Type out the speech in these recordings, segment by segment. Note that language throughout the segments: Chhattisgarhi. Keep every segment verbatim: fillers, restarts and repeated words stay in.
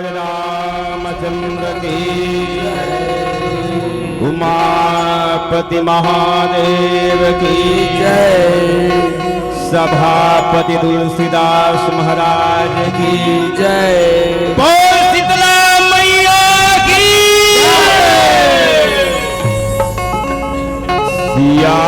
रामचंद्र की, उमापति महादेव की जय, सभापति तुलसीदास महाराज की जय। बोल शीतला मैया की जय। सिया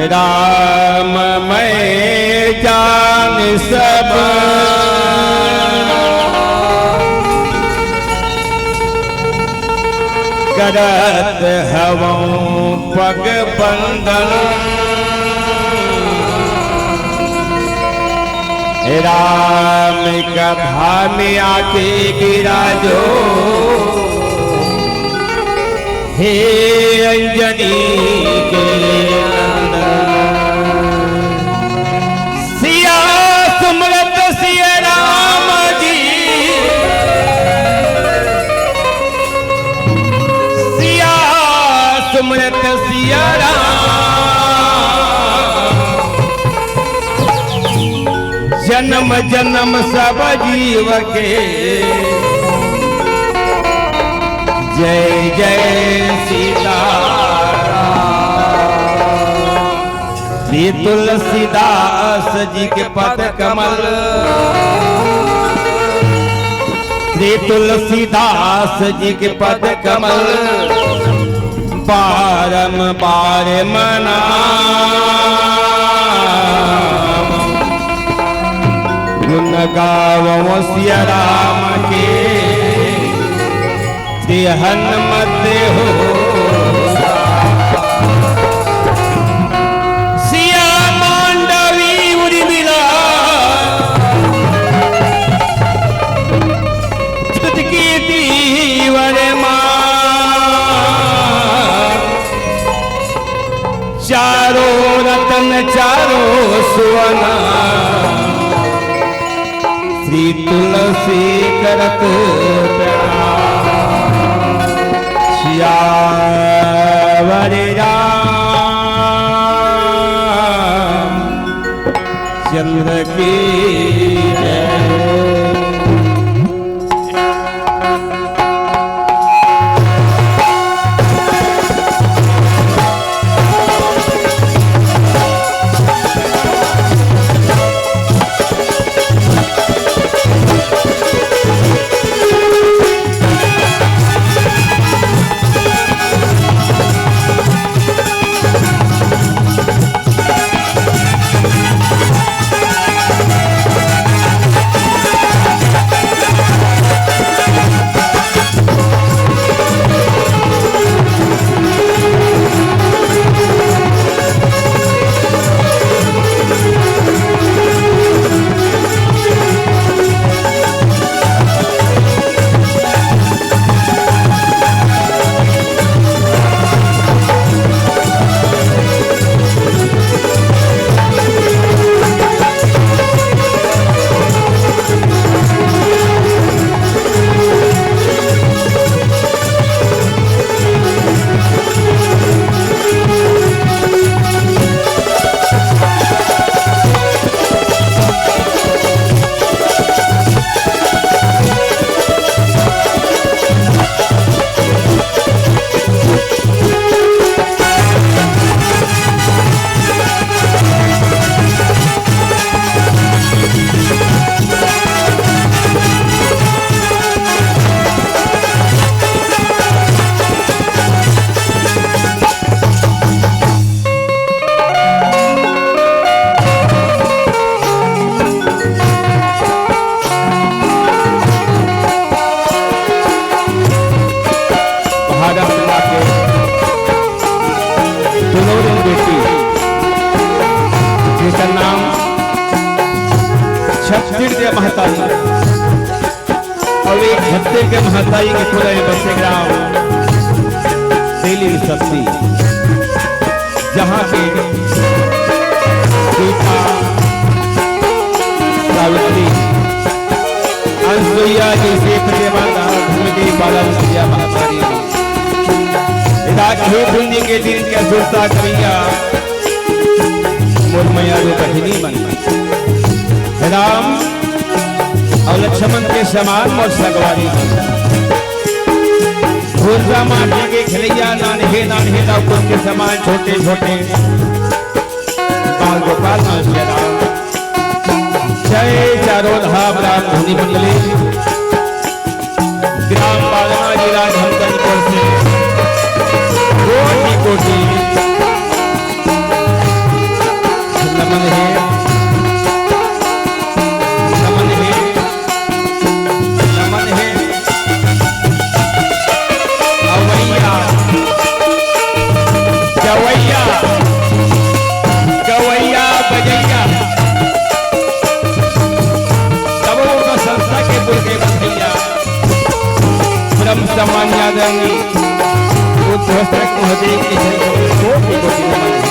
राम मैं जान सब करत हवं पग बंदन। राम कथा में आके विराजो हे अंजनी के नंदन। सिया सुमरत सिया राम जी, सिया सुमरत सिया राम। जन्म जन्म सब जीव के जय जय सीताराम। श्री तुलसीदास जी के पद कमल, श्री तुलसीदास जी के पद कमल बारंबार मनाम। गुण गावो सिया राम के, देहन मत हो। सिया मांडवी उर्मिला, स्तुति कीर्ति वर मान। चारों रतन चारों सुवना, श्री तुलसी करत प्रणाम। सियावर राम चंद्र की जय। भारत माँ के दुलौरी बेटी, जेकर नाम छत्तीसगढ़ के महतारी अउ एक छत्तीसगढ़ के महतारी के खुले बसे ग्राम तेली शक्ति, जहाँ के सीता, सावित्री, अनसुईया जइसे प्रेमानंद भूमि पालन किया महतारी। ताकि पुन्नी के दिन के सुरता करिया मोर मयारू बहिनी मन, राम अउ लक्ष्मण के समान मोर संगवारी मन। भुरजा माटी के खेलैया नान्हे नान्हे लउकुन के समान छोटे छोटे बाल गोपाल नाच के राम। जय चारों धाम राम धुनी मंडली। ग्राम बालना, जिला धमतरीपुर से कोटि कोटि नमन हे, नमन हे, नमन हे। अवैया, जवैया, गवैया, बजैया, सब लोग संस्था के पुरखे बंधैया। ब्रह्म सम्मान आदरणीय उद्घोषक महोदय के चरण कमल कोटि कोटि नमन हे।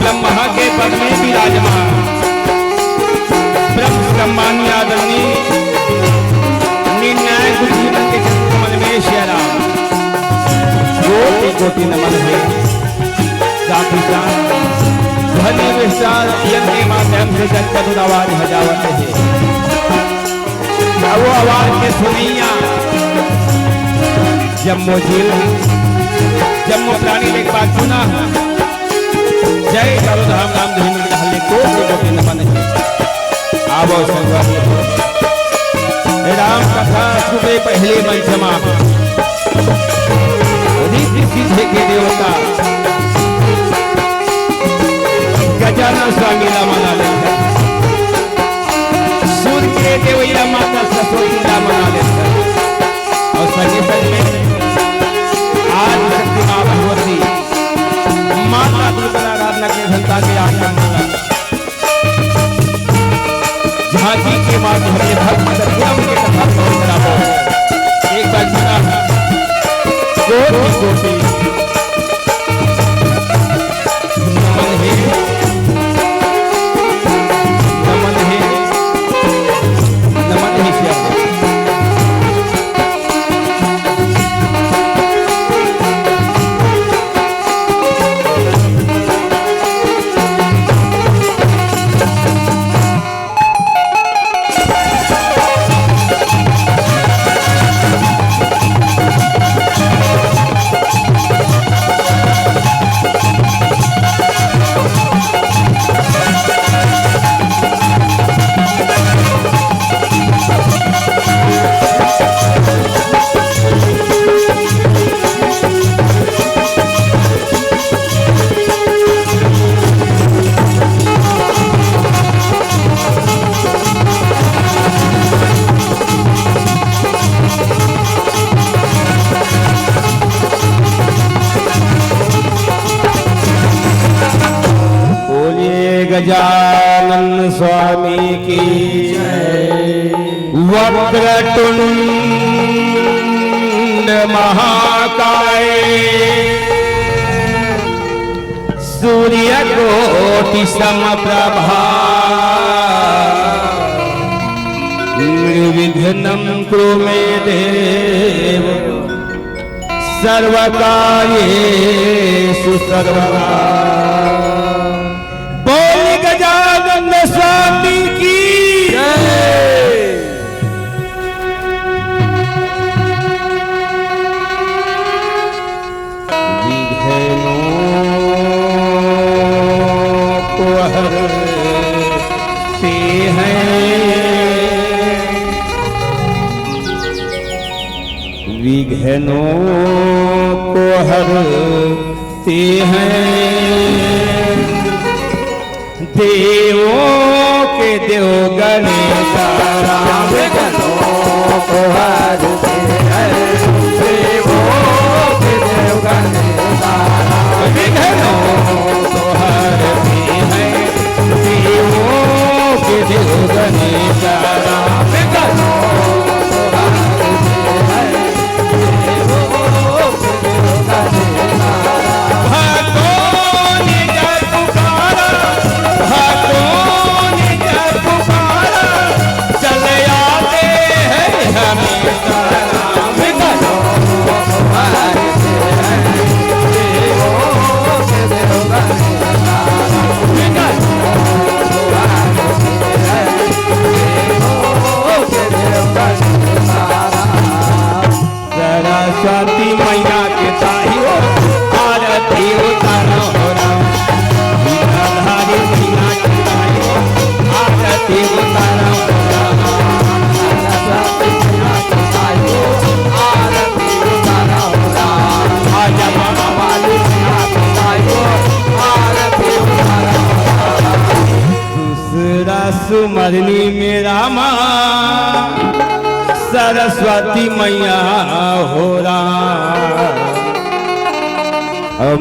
ब्रह्मा के पद में विराजमान ब्रह्म सम्मान आदरणीय निर्णायक गुरुजी मन के चरण कमल में सिया राम कोटि कोटि नमन हे। साथ ही साथ ध्वनि विस्तार यंत्र के माध्यम से जगत आवाज हजावत हे। अब वो आवाज के सुनैया जम्मो जीव, जम्मो प्राणी एक बार पुनः जय चारों धाम राम धुनी मंडली हल्ले कोटि कोटि नमन हे। आवो संगवारी हो। राम कथा सुबह पहले मंचमा रिद्धि सिद्धि के देवता गजानन स्वामी ला मना लेथन। सुर के देवैया माता सरस्वती ला मना लेथन। अउ संगे संग में आदि शक्ति माँ भगवती माता दुर्गा आराधना के घंटा के आसन माला झांकी के माध्यम से भक्त सत्संग के कथा श्रवण करावो। एक बार पुनः कोटि कोटि नमन हे, नमन हे, नमन हे श्याम। बोलिए गजानन स्वामी की जय। वक्रतुंड महाकाय सूर्यकोटि समप्रभा निर्विघ्नं कुरु मे देव सर्वकार्येषु सर्वदा। बोल गजानन स्वामी की जय। विघ्नों को हरते हैं, विघ्नों को हरते हैं। देवों के देव गणेश राम विघ्नों को हरते हैं। देवों के देव गणेश राम विघ्नों को हरते हैं। देवों के देव गणेश राम विघ्नों को हरते हैं। भक्तों ने जय पुकारा, भक्तों ने जय पुकारा, चले आते हैं हमेशा राम धुन। सुमरनी में रामा सरस्वती मैया हो राम।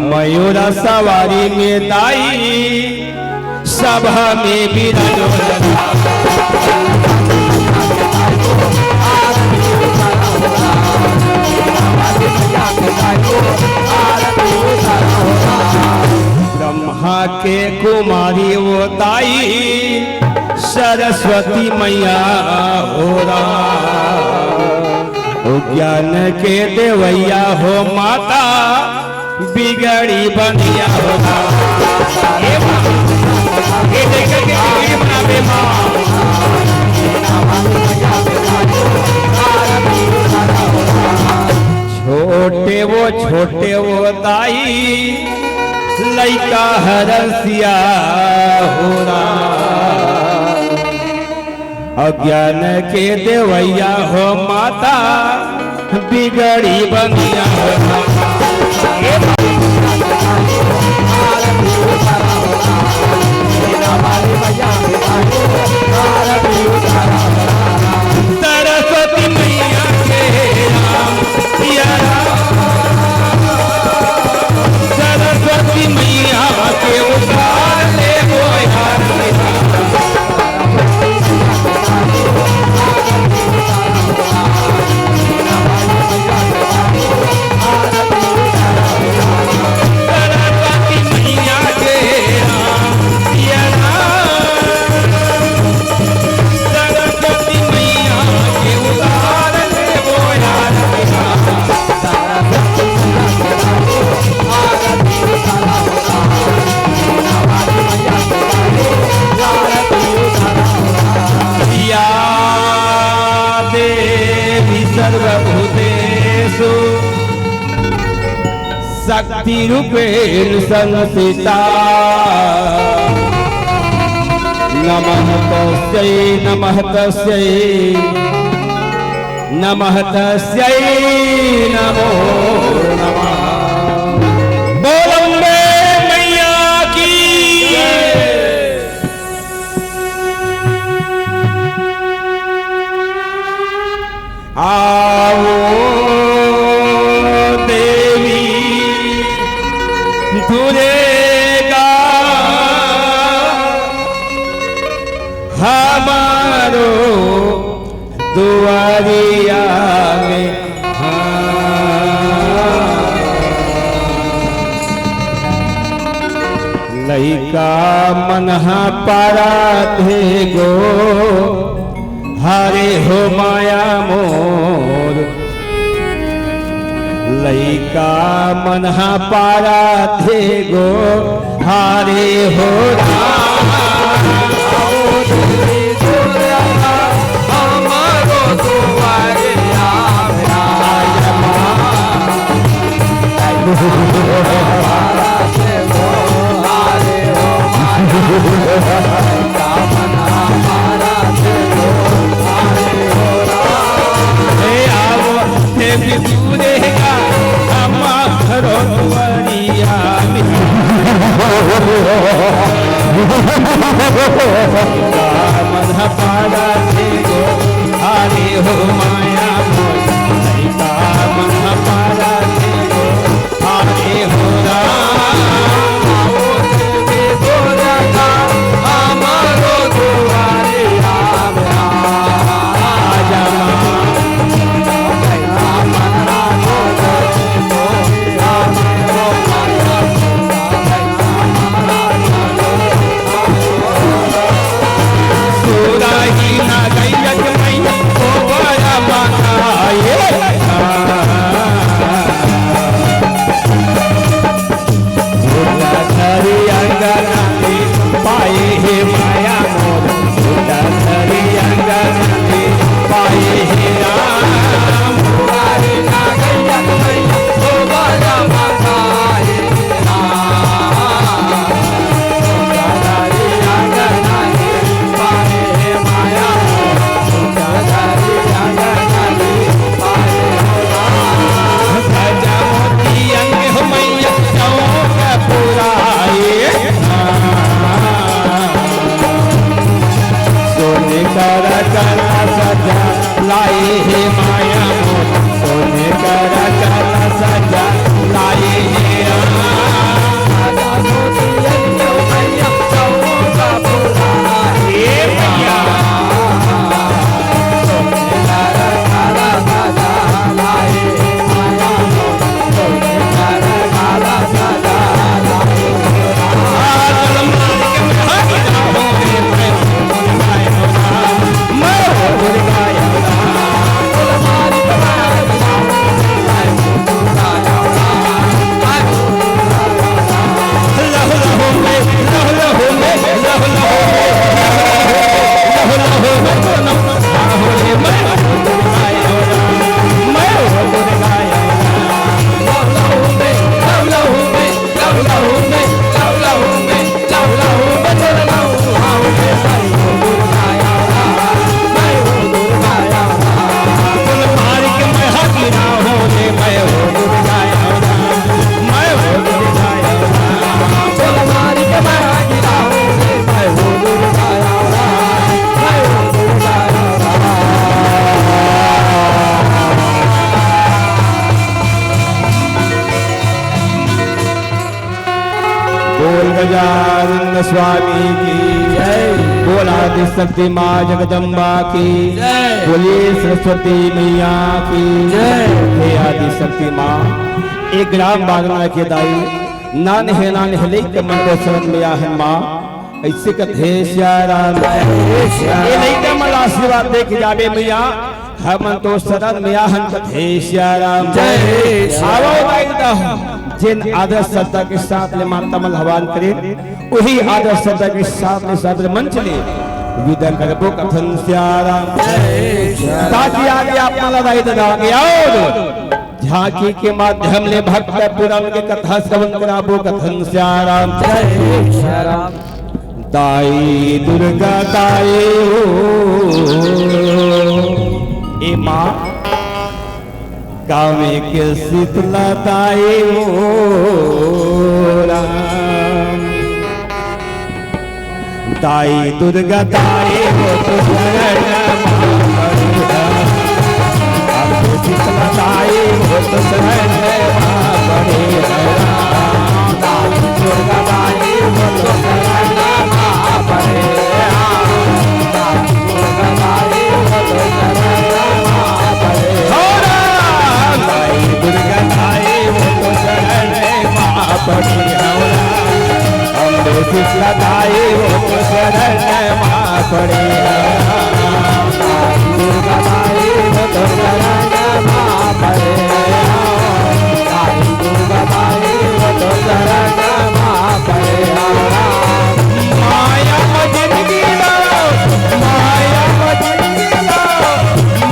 मयूरा सवारी में दाई सभा में विराजो। ब्रह्मा के कुमारी वो दाई सरस्वती मैया हो राम। ओ ज्ञान के देवैया हो माता बिगड़ी बनिया हो राम। ए माँ, ए देखे के बिगड़ी बनावे माँ। छोटे वो, छोटे वो दाई, लइका हरसिया हो राम। अज्ञान के देवैया हो माता, बिगड़ी बनिया हो राम। सरस्वती मैया के राम, सिया राम। सरस्वती मैया के उतार ले वो यार। सरस्वती मैया के राम, सिया राम। सरस्वती मैया के उतार ले वो यार। या देवी सर्वभूतेषु शक्तिरूपेण संस्थिता। नमः तस्यै, नमः तस्यै, नमः तस्यै नमो नमः। बोल अम्बे मैया की। आवो देवी दुर्गा हमारो दुआरिया में। हाँ। लइका मन ह पारा थे गो, हरे हो माया मोर। लइका मन ह पारा थे गो, हरे हो राम। हे आवो, हे भी पूरेगा हमारो दुआरिया में। दामन हमारा थे गो, हरे हो माया मोर। दामन हमारा थे गो, हरे हो राम। बोल गजानन स्वामी की जय। बोल आदि शक्ति माँ जगदम्बा की जय। बोलिए सरस्वती मैया की जय। हे आदि शक्ति माँ, एक ग्राम बांधना के दाई, नान हे नान हे लइका मन तो शरण में आहन माँ, ऐसे कथे सिया राम। ये लइका मन आशीर्वाद दे के जाबे मैया, हमन तो शरण में आहन कथे सिया राम। जय सिया राम। आवो दाई ददा, जेन आदर श्रद्धा के साथ ले माता मन ल आह्वान करे, वही आदर श्रद्धा के साथ ले सादर मंच ले विदा करबो कथन सिया राम। जय सिया राम। ताकि आगे आप मन ल दाई ददा आगे आओ। झांकी के माध्यम ले भक्त पुराण के कथा श्रवण कराबो कथन सिया राम। जय सिया राम। दाई दुर्गा दाई हो, ए माँ, गाँव के शीतला दाई हो राम। दाई दुर्गा दाई हो तो शरण माँ पड़े राम। अब तो शीतला दाई हो तो शरण माँ पड़े राम। दाई दुर्गा दाई हो तो शरण माँ पड़े राम। दाई दुर्गा दाई हो तो शरण माँ पड़े राम। दाई दुर्गा दाई हो तो शरण माँ पड़े राम। अम्बे शीतला दाई हो तो शरण माँ पड़े। दुर्गा दाई हो तो शरण माँ पड़े। दुर्गा दाई हो तो शरण माँ पड़े। माया में जिंदगी ला, माया में जिंदगी ला,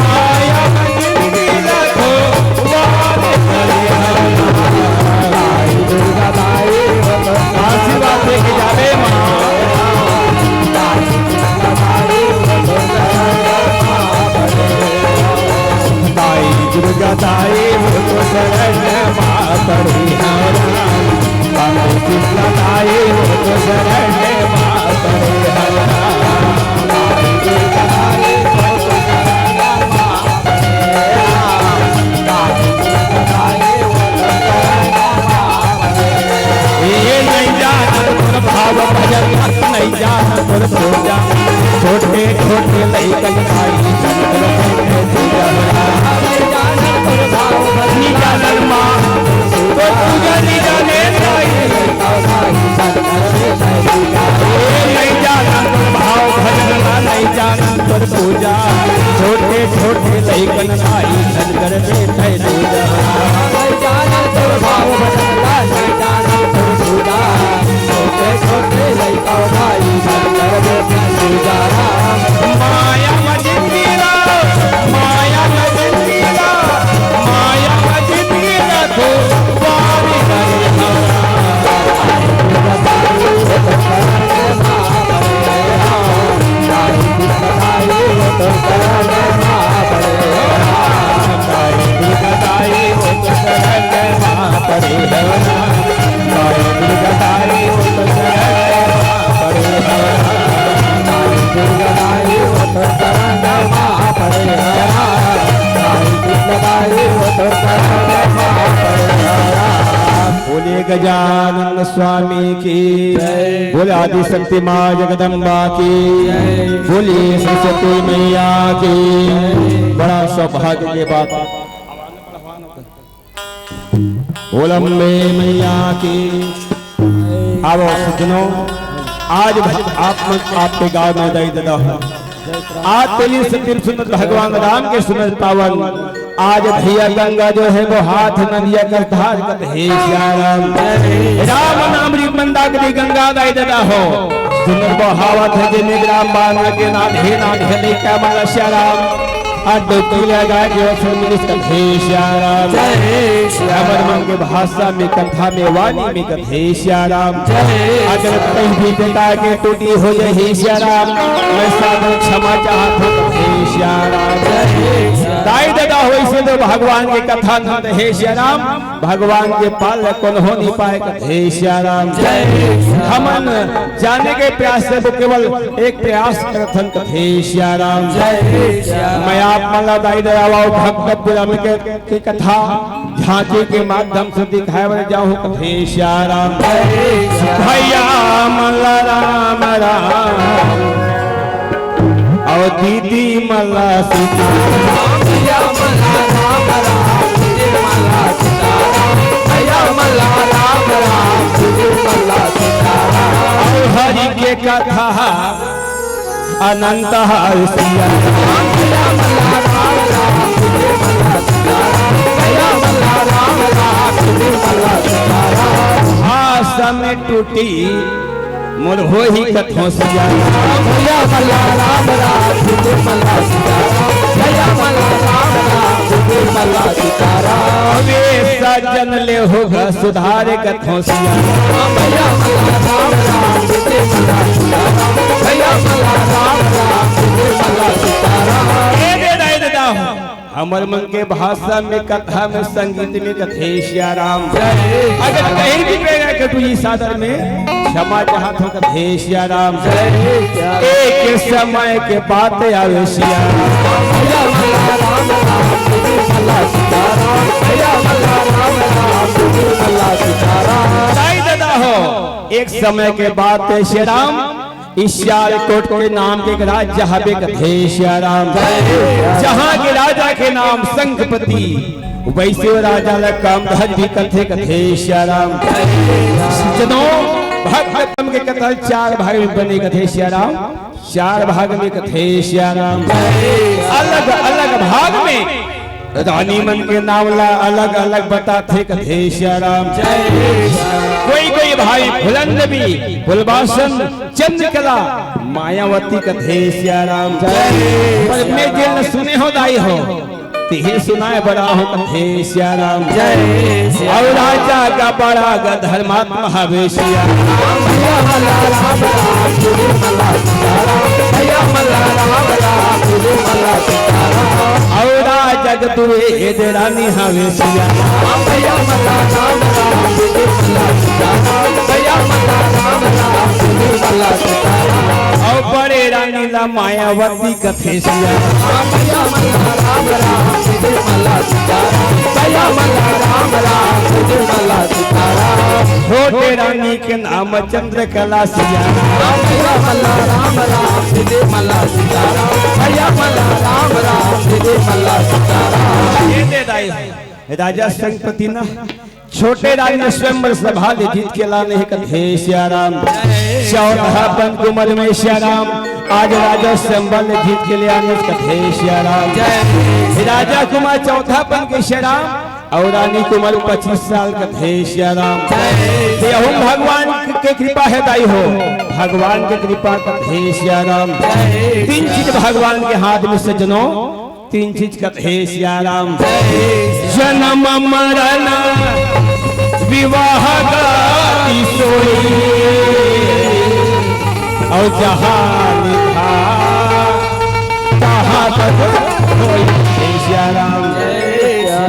माया में जिंदगी ला, धो आशीर्वाद दे के जाबे माँ। दाई दुर्गा दाई हो तो शरण माँ पड़े हमारा। दाई दुर्गा दाई हो तो शरण माँ पड़े हमारा। ये नहीं जाना तोर भाव भजन, नहीं जाना तोर पूजा। छोटे छोटे लइकन भाई शंकर के पूजा। नहीं जाना माँ, तो पूजा नहीं जाने भाई। ये नहीं जाना तोर भाव भजन, नहीं जाना तोर पूजा। छोटे छोटे लइकन भाई शंकर के पूजा। बोलिए गजानन स्वामी की जय। बोले आदि शक्ति माँ जगदम्बा की जय। बोलिए सरस्वती मैया की जय। बड़ा सौभाग्य के बात। बोल अम्बे मैया की। अब सज्जनों, आज भ-, आप मन, आपके गांव में दाई ददा हो। आज तेली सतीम सुनत भगवान राम के सुनत पावन। आज भैया गंगा जो है वो हाथ नदिया कर धार कत हे सिया राम। राम नाम री मंदाकिनी गंगा दाई ददा हो। सुनत बहावत है जिन्हें ग्राम बांध के नाम हे नाम हे नहीं क्या माला सिया राम। आ डुबकी लगा के ओछे मिलिस कथे सिया राम। जय सिया राम। हमर मन के भाषा में, कथा में, वाणी में कथे सिया राम। जय अगर कहीं भी बेटा के टूटी हो जाए सिया राम, मैं सादर क्षमा चाहत हूँ कथे श्याम राम। दाई ददा हो, इसे तो भगवान के कथा नंद हे श्याम राम, भगवान के पाल कोनो नहीं पाए कथे श्याम राम। हमन जाने के प्रयास से वो केवल एक प्रयास करथन कथे श्याम राम। मैं आप मन ला दाई ददा हो भक्त पुराण के, के कथा झांकी के माध्यम से दिखाए बर जाहूं कथे श्याम राम। भैया मन ला राम राम। अउ दीदी मन ला सीता। भैया मन ला राम राम, दीदी मन ला सीता राम। भैया मन ला राम राम, दीदी मन ला सीता राम। अउ हरि के कथा अनंत हर सिया राम। भैया मन ला राम राम, दीदी मन ला सीता राम। भैया मन ला राम राम, दीदी मन ला सीता राम। आस में टूटी मोर होही कथों सिया राम। भैया मन ला राम राम, दीदी मन ला सीता राम। भैया मन ला राम राम, दीदी मन ला सीता राम। अबे सज्जन ले होगा सुधार कथों सिया राम। भैया मन ला राम राम, दीदी मन ला सीता राम। भैया मन ला राम राम, दीदी मन ला सीता राम। ए दे दाई ददा हो। हमर मन के भाषा में, कथा में, संगीत में कथे श्याम राम। अगर कहीं भी पैरा कटू जी सादर में क्षमा चाहत हो कथे श्याम राम। एक समय के बात आवे श्याम राम। भैया मन ला राम राम, दीदी मन ला सीता राम। भैया मन ला राम राम, दीदी मन ला सीता राम। दाई ददा हो, एक समय के बात हे श्याम राम, इस सियालकोट के नाम के एक राज्य हवे कथे श्याम राम, जहाँ के राजा के नाम संखपति, वैसे वो राजा ला कामधज भी कथे कथे श्याम राम। जनो भक्त के कथा चार भाग में बने कथे श्याम राम, चार भाग में कथे श्याम राम। अलग अलग भाग में रानी मन के नाम ला अलग अलग बताथे कथे श्याम राम। कोई कोई भाई फुलंद भी, फुलबासन, चंद्रकला, मायावती कथे श्याम राम। पर मैं जेन सुने हो दाई हो, तिही सुनाए बड़ा हो कथे श्याम राम। अउ राजा का बड़ा का धर्मात्मा हवे श्याम राम। भैया मन ला राम राम, दीदी मन ला सीता राम। भैया मन ला राम राम, दीदी मन ला सीता राम। अउ राजा का दुए दे रानी हवे श्याम राम। भैया मन ला राम राम, दीदी मन ला सीता राम। भैया मन ला राम राम, दीदी मन ला सीता राम। अउ बड़े रानी ला मायावती कथे श्याम राम। भैया मन ला राम राम, दीदी मन ला सीता राम। भैया मन ला राम राम, दीदी मन ला सीता राम। छोटे रानी के नाम चंद्रकला श्याम राम। भैया मन ला राम राम, दीदी मन ला सीता राम। भैया मन ला राम राम, दीदी मन ला सीता राम। ये दे दाई, राजा संखपति ना छोटे रानी स्वयंवर सभा ले जीत के लाने हे कथे श्याम राम। चौदह पन के उमर में श्याम राम, आज राजा स्वयंवर ले जीत के ले आने कथे श्याम राम। राजा के उमर चौदह पन के श्याम राम, अउ रानी के उमर पच्चीस साल कथे श्याम राम। ये हम भगवान के कृपा हे दाई हो, भगवान के कृपा कथे श्याम राम। तीन चीज भगवान के हाथ में सज्जनो, तीन चीज कथे श्याम राम। जन्म मरण विवाह गति सोई, अउ जहाँ लिखा तहाँ तक होई। श्याम राम।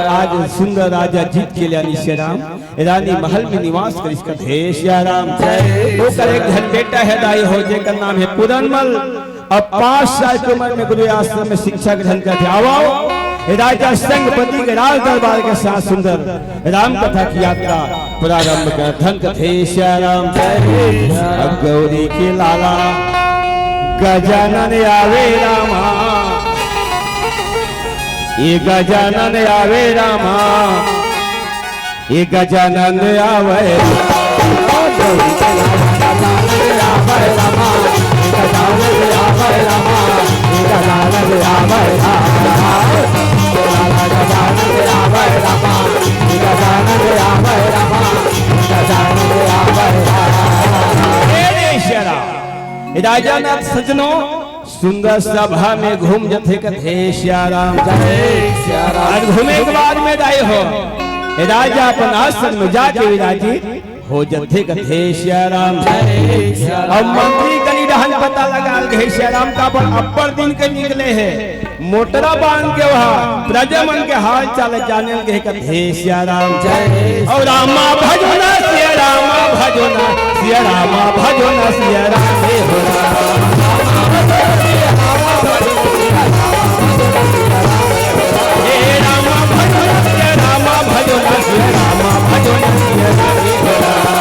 आज सुंदर राजा जीत के ले आनी श्याम राम, रानी महल में निवास करिस कथे श्याम राम। ओकर एक झन बेटा हे दाई हो, जेकर नाम हे पूरनमल। अब पाँच साल के उमर में गुरु आश्रम में शिक्षा ग्रहण करथे। आवव, राजा संखपति के राज दरबार के साथ सुंदर राम कथा के यात्रा प्रारंभ करथन कथे श्याम राम। अब गौरी के लाला गजानन आवे रामा, ये गजानन आवे रामा, ये गजानन आवे। हे रे श्याम राम। राजा नाथ सज्जनो, सुंदर सभा में घूम जथे कथे श्याम राम। जय श्याम राम। अउ घूमे के बाद में दाई हो, राजा अपन आसन में जाके विराजित हो जथे कथे श्याम राम। जय श्याम राम। अउ मंत्री कली हन पता लगा गे हे सिया राम, काबर अब्बड़ दिन के निकले हे। मोटरा बांध के वहा प्रजा मन के हाल चाल जाने गे कथे सिया राम। जय। और रामा भजो ना सिया रामा भजो ना, सिया रामा भजो ना सिया राम हे हो राम। हे रामा भजो ना सिया रामा भजो ना, सिया रामा भजो ना सिया राम हे हो राम।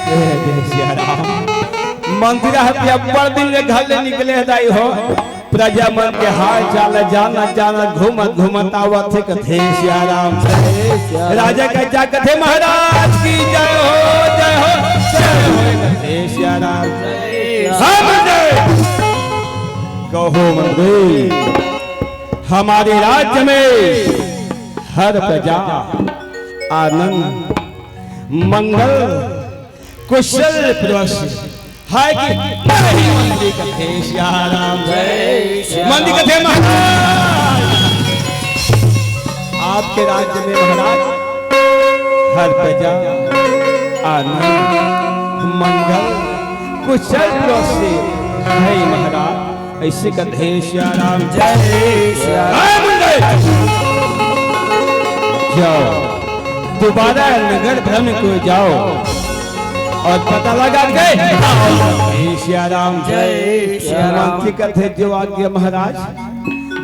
ए, जय सिया राम। मंदिर हत्या बड़ दिन ले घर ले निकले हे दाई हो। प्रजा मन के हाल चाल जानत जानत घूमत घूमत आवत हे कथे सिया राम। राजा कहे जा कथे महाराज की जय हो, जय हो, जय हो कथे सिया राम। हाँ मंदिर कहो मंदिर, हमारे राज्य में हर प्रजा आनंद मंगल कुशल प्रवासी है कि नहीं? मंदिर कथे सिया राम। जय सिया मंदिर राम। कथे महाराज, आपके राज्य में महाराज हर प्रजा आनंद मंगल कुशल प्रवासी है महाराज। ऐसे कथे सिया राम। जय सिया राम। जय मंदिर। जाओ, दोबारा नगर भ्रम को जाओ और पता लगा के आओ। जय सिया राम। जय सिया राम। मंत्री कथे जो आज्ञा महाराज,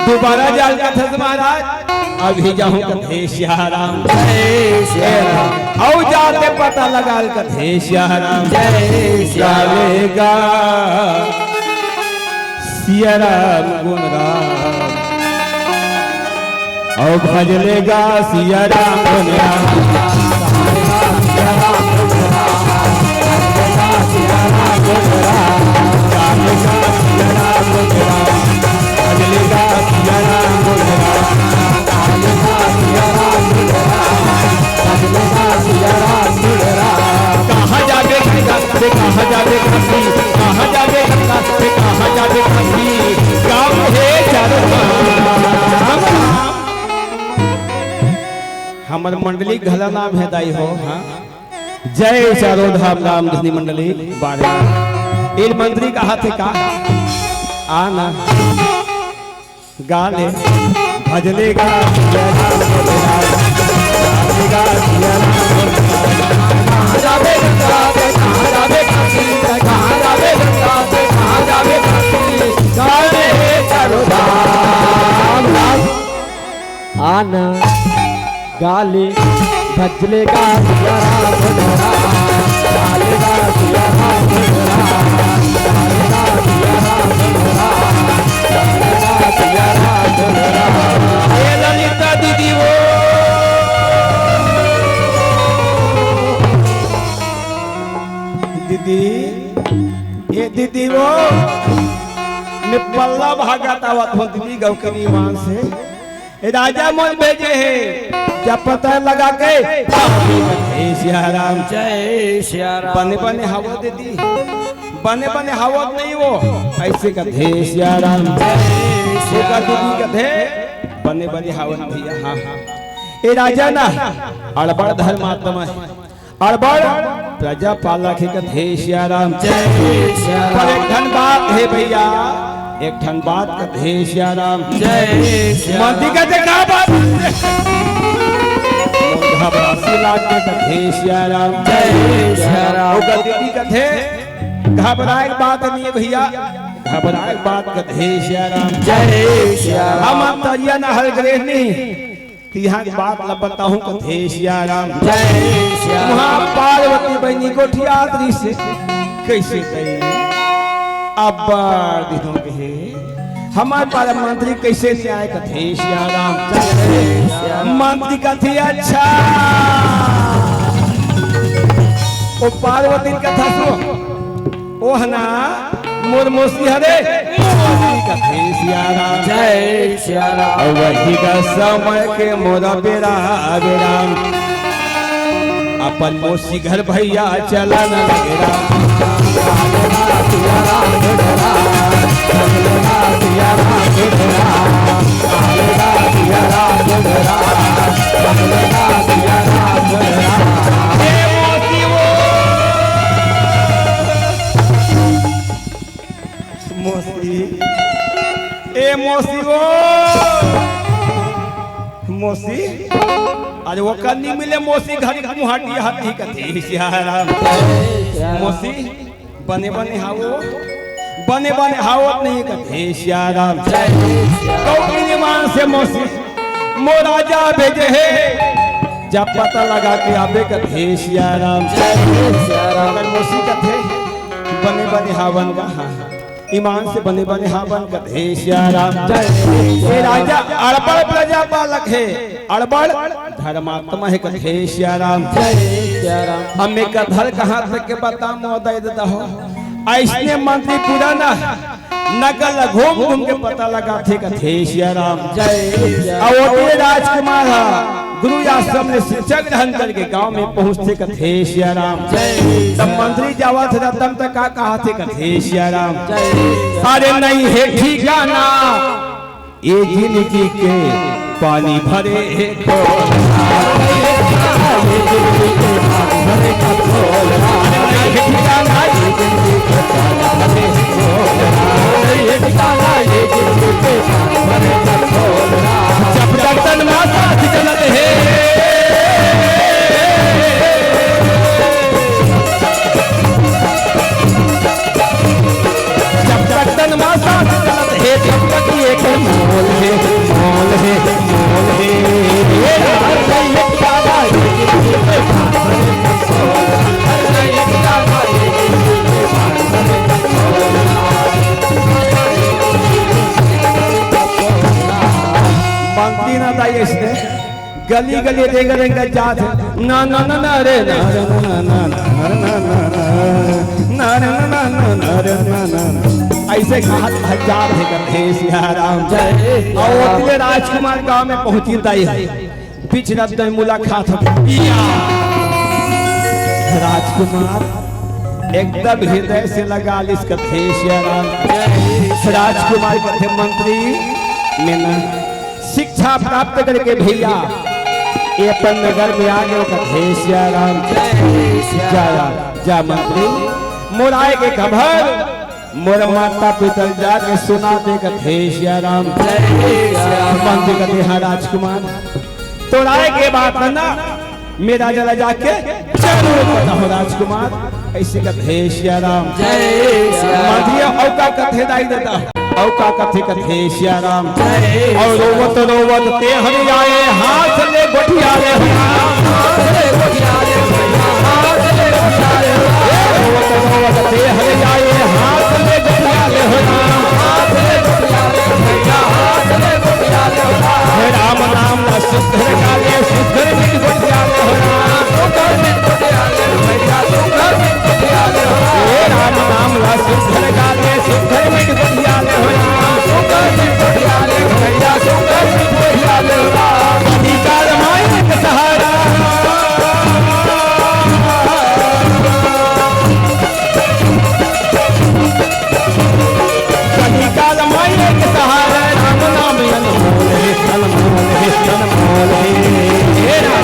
दोबारा जाल कथे महाराज, अभी जाहूं कथे सिया राम। जय सिया राम। अउ जाके पता लगा कथे सिया राम। जय सिया राम। गावेगा सिया राम गुण गान, अउ भज लेगा सिया राम गुण गान। कहाँ जाबे गंगा, ते कहाँ जाबे काशी, कहाँ जाबे गंगा, ते कहाँ जाबे काशी, गाँव हे चारों धाम। हमर मंडली घला नाम हे दाई हो, हाँ। जय चारों धाम राम धुनी मंडली बारे। इन मंत्री कहा थे का? आना। गा ले। भज लेगा सिया राम बोले राम, गा लेगा सिया राम बोले राम। कहाँ जाबे गंगा पे, कहाँ जाबे काशी पे, कहाँ जाबे गंगा पे, कहाँ जाबे काशी, गा ले चारों धाम। आना। गा ले। भज लेगा सिया राम बोले राम, गा लेगा सिया राम बोले राम, गा लेगा सिया राम बोले राम, गा लेगा सिया राम बोले राम। ए ललिता दीदी वो, दीदी, ए दीदी वो, मैं पल्ला भागत आवत हों दीदी गौकरी मान से। राजा मोर भेजे हे, जब पता लगा के, हे सिया राम। जय सिया राम। बने बने हवा दीदी, बने बने हवा नहीं वो, ऐसे कथे सिया राम। जय सिया ओकर दीदी राम। कथे, बने बने हवा भैया, हाँ, हाँ। ए राजा ना, अड़बड़ धर्मात्मा हे। अड़बड़ प्रजा पालक हे कथे सिया राम। जय सिया राम। पर एक ठन बात हे भैया, एक ठन बात कथे सिया राम। जय सिया राम। मंत्री कथे का बात? घबरासी लाग के कथे सिया राम। जय सिया राम। ओकर दीदी कथे, घबराए के बात नहीं हे भैया, घबराए बात कथे सिया राम। जय सिया राम। हम तरिया नहर गए नहीं, तिहां के बात ल बताहूं कथे सिया राम। जय सिया राम। उहां पार्वती बहिनी गोठियात रहिसे, कइसे कही, अब्बड़ दिन हो गए हे, हमर पारा मंत्री कइसे नइ आए कथे सिया राम। जय सिया राम। मंत्री कथे, अच्छा, ओ पार्वती कथा सुन, ओह ना मोर मौसी हरे, मौसी कथे सिया राम। जय सिया राम। अउ वही का समय के मोरा बेरा बेरा, अपन मौसी घर भैया चलन लगे राम। ए मौसी वो। मौसी, ए मौसी वो, मौसी, अरे ओकर नी मिले मौसी, घर के मुहाटी हाथी कथे सिया राम। मौसी, बने बने हावो, बने बने हावत नहीं कथे सिया राम। कौन ईमान से मौसी, मोर राजा भेजे हे, जा पता लगा के आबे कथे सिया राम। जय सिया राम। मगर मौसी कथे, बने बने हावन कहाँ, ईमान से बने बने हावन कथे सिया राम। जय सिया राम। ए राजा अड़बड़ प्रजा पालक हे, अड़बड़ धर्मात्मा हे कथे सिया राम। जय सिया राम। अब मैं कथर कहाँ तक के बता मोदय देता हो। अइसने मंत्री पूरा ना नगर ल घूम घूम के पता लगाथे कथे सिया राम। जय सिया राम। अउ ओती राजकुमार ह गुरु आश्रम ले शिक्षा ग्रहण करके गांव में पहुंचथे कथे सिया राम। जय सिया राम। तब मंत्री जावत रतन त का कहाथे कथे सिया राम। जय सिया राम। अरे नहीं हे ठिकाना ये जिंदगी के पानी भरे हे खोल। जब तक तन मा साथ चलत हे, जब तक तन मा साथ चलत हे, तब तक ये के मोल हे, मोल हे, मोल हे। मंत्री ना दाई अइसने गली गली रेंगा रेंगा जात हे। ना, ना, ना, ना, रे, ना, रे, ना, ना, ना, रे, ना, ना, ना, ना, रे, ना, ना, ना, ना, रे, ना, ना, ना, ना। अइसे कहत कहत जात हे कथे सिया राम। जय। अउ ओती ले राजकुमार गांव में पहुंची दाई हे। पिछला दिन मुलाकात हो गई। राजकुमार एकदम हृदय से लगा लिस कथे सिया राम। राजकुमार कथे, मंत्री, मैं ना शिक्षा प्राप्त करके भैया ये अपन नगर में आ गयो कथे सिया राम। जा, जा मंत्री, मोर आए के खबर मोर माता पिता ल जाके सुना दे कथे सिया राम। मंत्री कथे, हाँ राजकुमार, तोर आए के बात ना मैं राजा ला जाके जरूर बताहूँ राजकुमार। अइसे कथे सिया राम। जय सिया राम। मंत्री अउ का कथे दाई ददा, अउ का कथे कथे सिया राम। जय। अउ रोवत रोवत ते हरि आए, हाथ ले गोठिया ले हो राम। हाथ ले गोठिया ले हो राम। हाथ ले गोठिया ले हो राम। रोवत रोवत ते हरि आए, हाथ ले गोठिया ले हो राम। हाथ ले गोठिया ले हो भैया, हाथ ले गोठिया ले हो राम। हे राम नाम ला सुघर गाले, सुघर मिट गोठिया ले हो राम। सुघर मिट गोठिया ले हो भैया, सुघर मिट गोठिया ले हो राम। हे राम नाम ला सुघर गाले, सुघर मिट गोठिया ले हो राम। सुघर मिट गोठिया ले हो भैया, सुघर मिट गोठिया ले हो राम। अधिकार माई के सहारा। कलिकाल माई के सहारा राम नाम अनमोल हे, अनमोल हे, अनमोल हे। हे राम।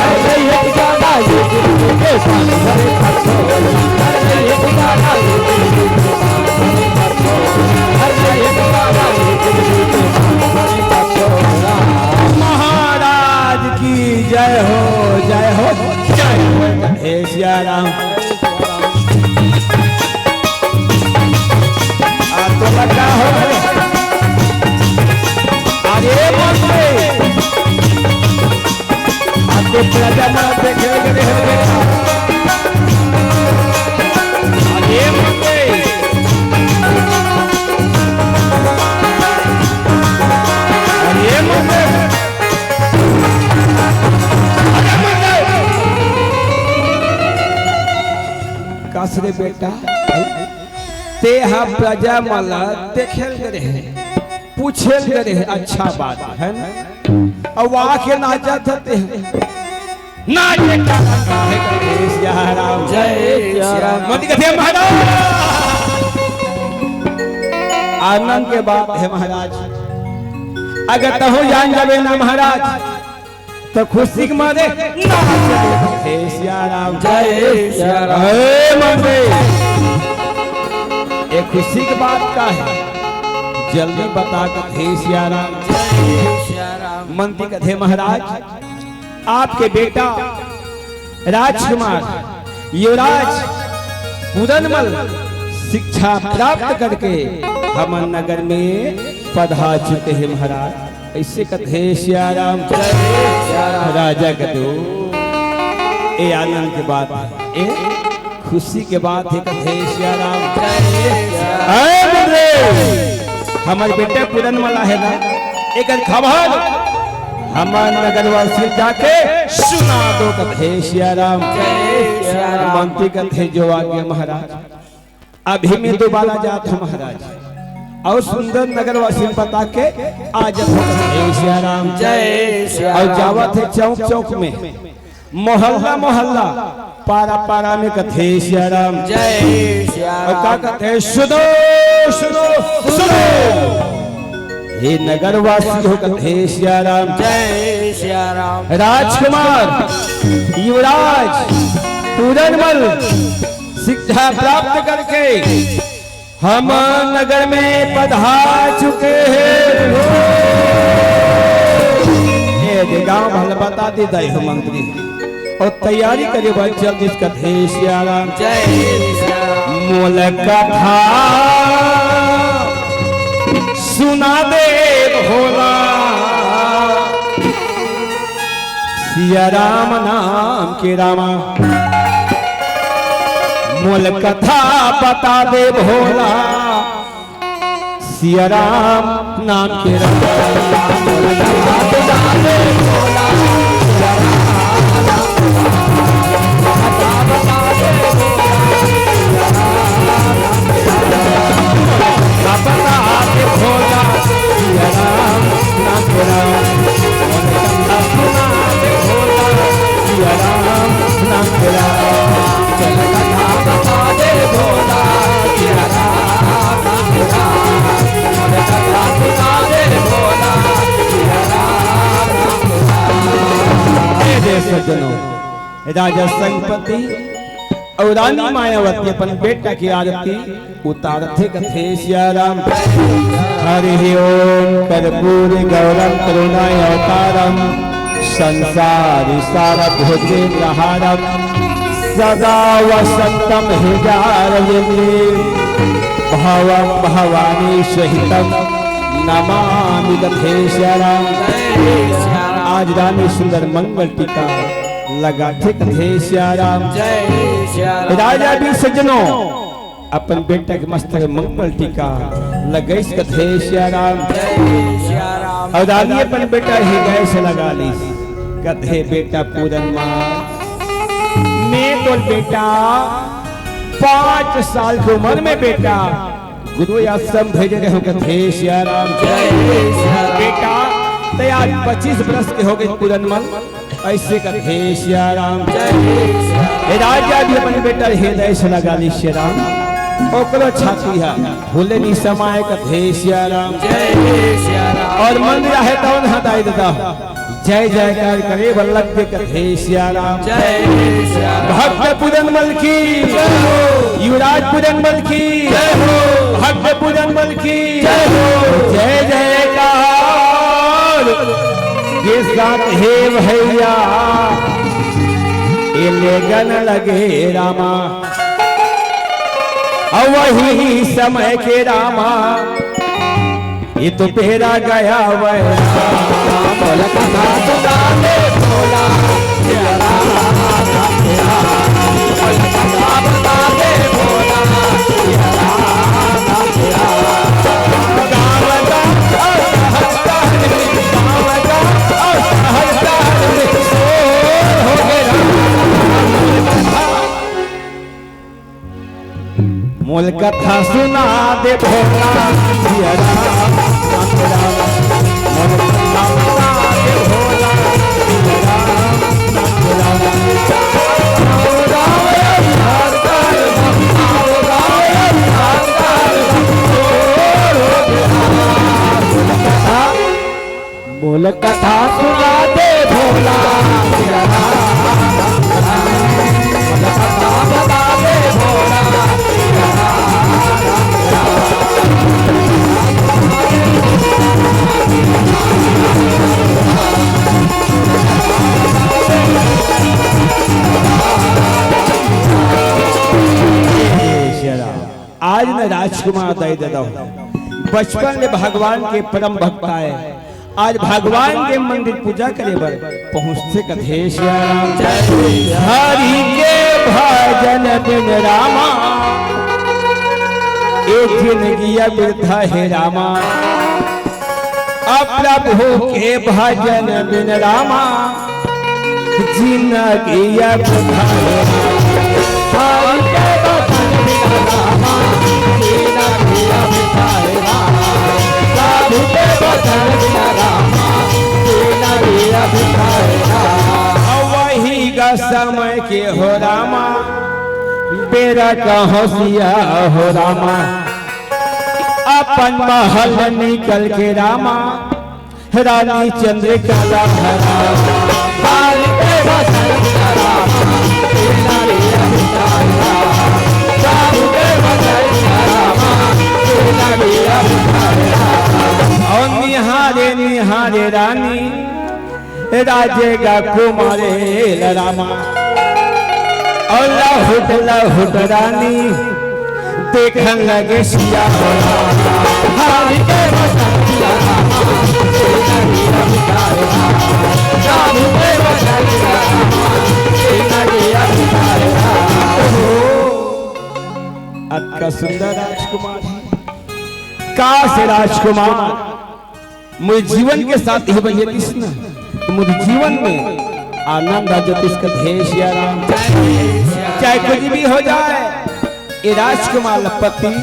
रे बेटा, तेहा प्रजा मन ला देखे ल गे रहे, पूछे ल गे रहे, अच्छा बात हे ना? अउ आके नाचत हे ते। नाचे का हे कथे सिया राम। जय सिया राम। मंत्री कथे महाराज, आनंद के बात हे महाराज, अगर तहूँ जान जाबे ना महाराज, त खुशी के मारे नाच। हे सिया राम। जय सिया राम। हे मंत्री, ए खुशी के बात का हे? जल्दी बता कथे सिया राम। जय सिया राम। मंत्री कथे महाराज, आपके बेटा राजकुमार युवराज पूरनमल शिक्षा प्राप्त करके हमर नगर में पधार चुके हे महाराज। अइसे कथे सिया राम। जय सिया राम। राजा कथे, ए आनंद के बात, ए खुशी के बात हे कथे सिया राम। जय सिया राम। अरे मंत्री, हमर बेटा पूरनमल हे ना, एकर खबर हमर नगरवासी जाके सुना दो कथे सिया राम। जय सिया राम। मंत्री कथे जो आज्ञा महाराज। अभी मैं दोबारा जात हँव महाराज, अउ सुंदर नगरवासी बता के आ जात हँव कथे सिया राम। जय सिया राम। अउ जावत हे चौक चौक में, मोहल्ला मोहल्ला, पारा पारा में कथे सिया राम। जय सिया राम। अउ का कथे, सुनो सुनो सुनो, हे नगरवासी हो कथे सिया राम। जय सिया राम। राजकुमार युवराज पूरनमल शिक्षा प्राप्त करके हमर नगर में पधार चुके हे। ए दे गाँव भला बता दे दाई हो मंत्री, अउ तैयारी करे बर चल दिस कथे सिया राम। जय सिया राम। मोला कथा सुना दे भोला, सिया राम नाम के रामा। मोला कथा बता दे भोला, सिया राम नाम के रामा। ए दे सज्जनों, राजा संगपति अउ रानी मायावती अपन बेटा के आरती उतारथे कथे सिया राम। हरि ओम कर्पूर गौरम करुणावतारम संसार सार भुजगेन्द्रहारम सदा वसंतम हृदय भवम भवानी सहितम नमामि कथे सिया राम। आज रानी सुंदर मंगल टीका लगाथे कथे सिया राम। जय सिया राम। राजा भी सज्जनों अपन बेटा के मस्तक में मंगल टीका लगाइस कथे सिया राम। जय सिया राम। अउ रानी अपन बेटा हृदय से लगा लिस, कथे बेटा पूरनमल, मैं तोर बेटा पाँच साल के उमर में बेटा गुरु आश्रम भेजे रहेंव कथे सिया राम। जय सिया राम। बेटा, तैं आज पच्चीस बरस के होगे पूरनमल, अइसे कथे सिया राम। जय सिया राम। ए राजा भी अपन बेटा हृदय से लगा लिस सिया राम, ओकरो छाती हा फूले नि समाय कथे सिया राम। जय सिया राम। अउ मन रहे तौन हा दाई ददा जय जयकार करे बर लग गे कथे सिया राम। जय सिया राम। भक्त पूरनमल की जय हो। युवराज पूरनमल की जय हो। भक्त पूरनमल की जय हो। जय जयकार के साथ हे भैया, ए लेगन लगे रामा। अउ वही समय के रामा, ये तो बेरा गया वह। बोल कथा सुना दे भोला, तेरा राम, तेरा। बोल कथा बता दे भोला, तेरा राम, तेरा। गाँव का और हर गाँव का और हर गाँव में शोर हो गया। मोल कथा सुना दे भोला, सिया राम, राम राम। मोल कथा सुना दे भोला, सिया राम, राम राम। मोल कथा सुना दे भोला, मोल कथा बता दे भोला। आज मैं राजकुमार दाई ददा हूँ, बचपन ले भगवान के परम भक्त आय। आज भगवान के मंदिर पूजा करे बर पहुँचथे कथे श्याम। हरि के भजन बिन रामा, ए जिनगिया बिरथा हे रामा। अब प्रभु के भजन बिन रामा, जिनगिया बिरथा हे। हरि के भजन बिन रामा, जिनगिया बिरथा हे रामा। प्रभु के भजन बिन रामा, जिनगिया बिरथा हे रामा। वही गा समय के हो रामा, बेरा का होशिया हो रामा। अपन महल निकल के रामा, रानी चंद्रकला हरा। और निहारे निहारे रानी, राजे गा कुमारे लरामा। और लहुट लहुट रानी, देखन लगे सिया हो रामा। हरि के भजन बिन रामा, जिनगिया बिरथा हे रामा। प्रभु के भजन बिन रामा, जिनगिया बिरथा हे रामा। अतका सुंदर राजकुमार हे। काश राजकुमार मोर जीवन के साथी बन जतिस ना, तो मोर जीवन में आनंद आ जतिस कथे श्याम। चाहे कुछ भी हो जाए, ए राजकुमार ल पति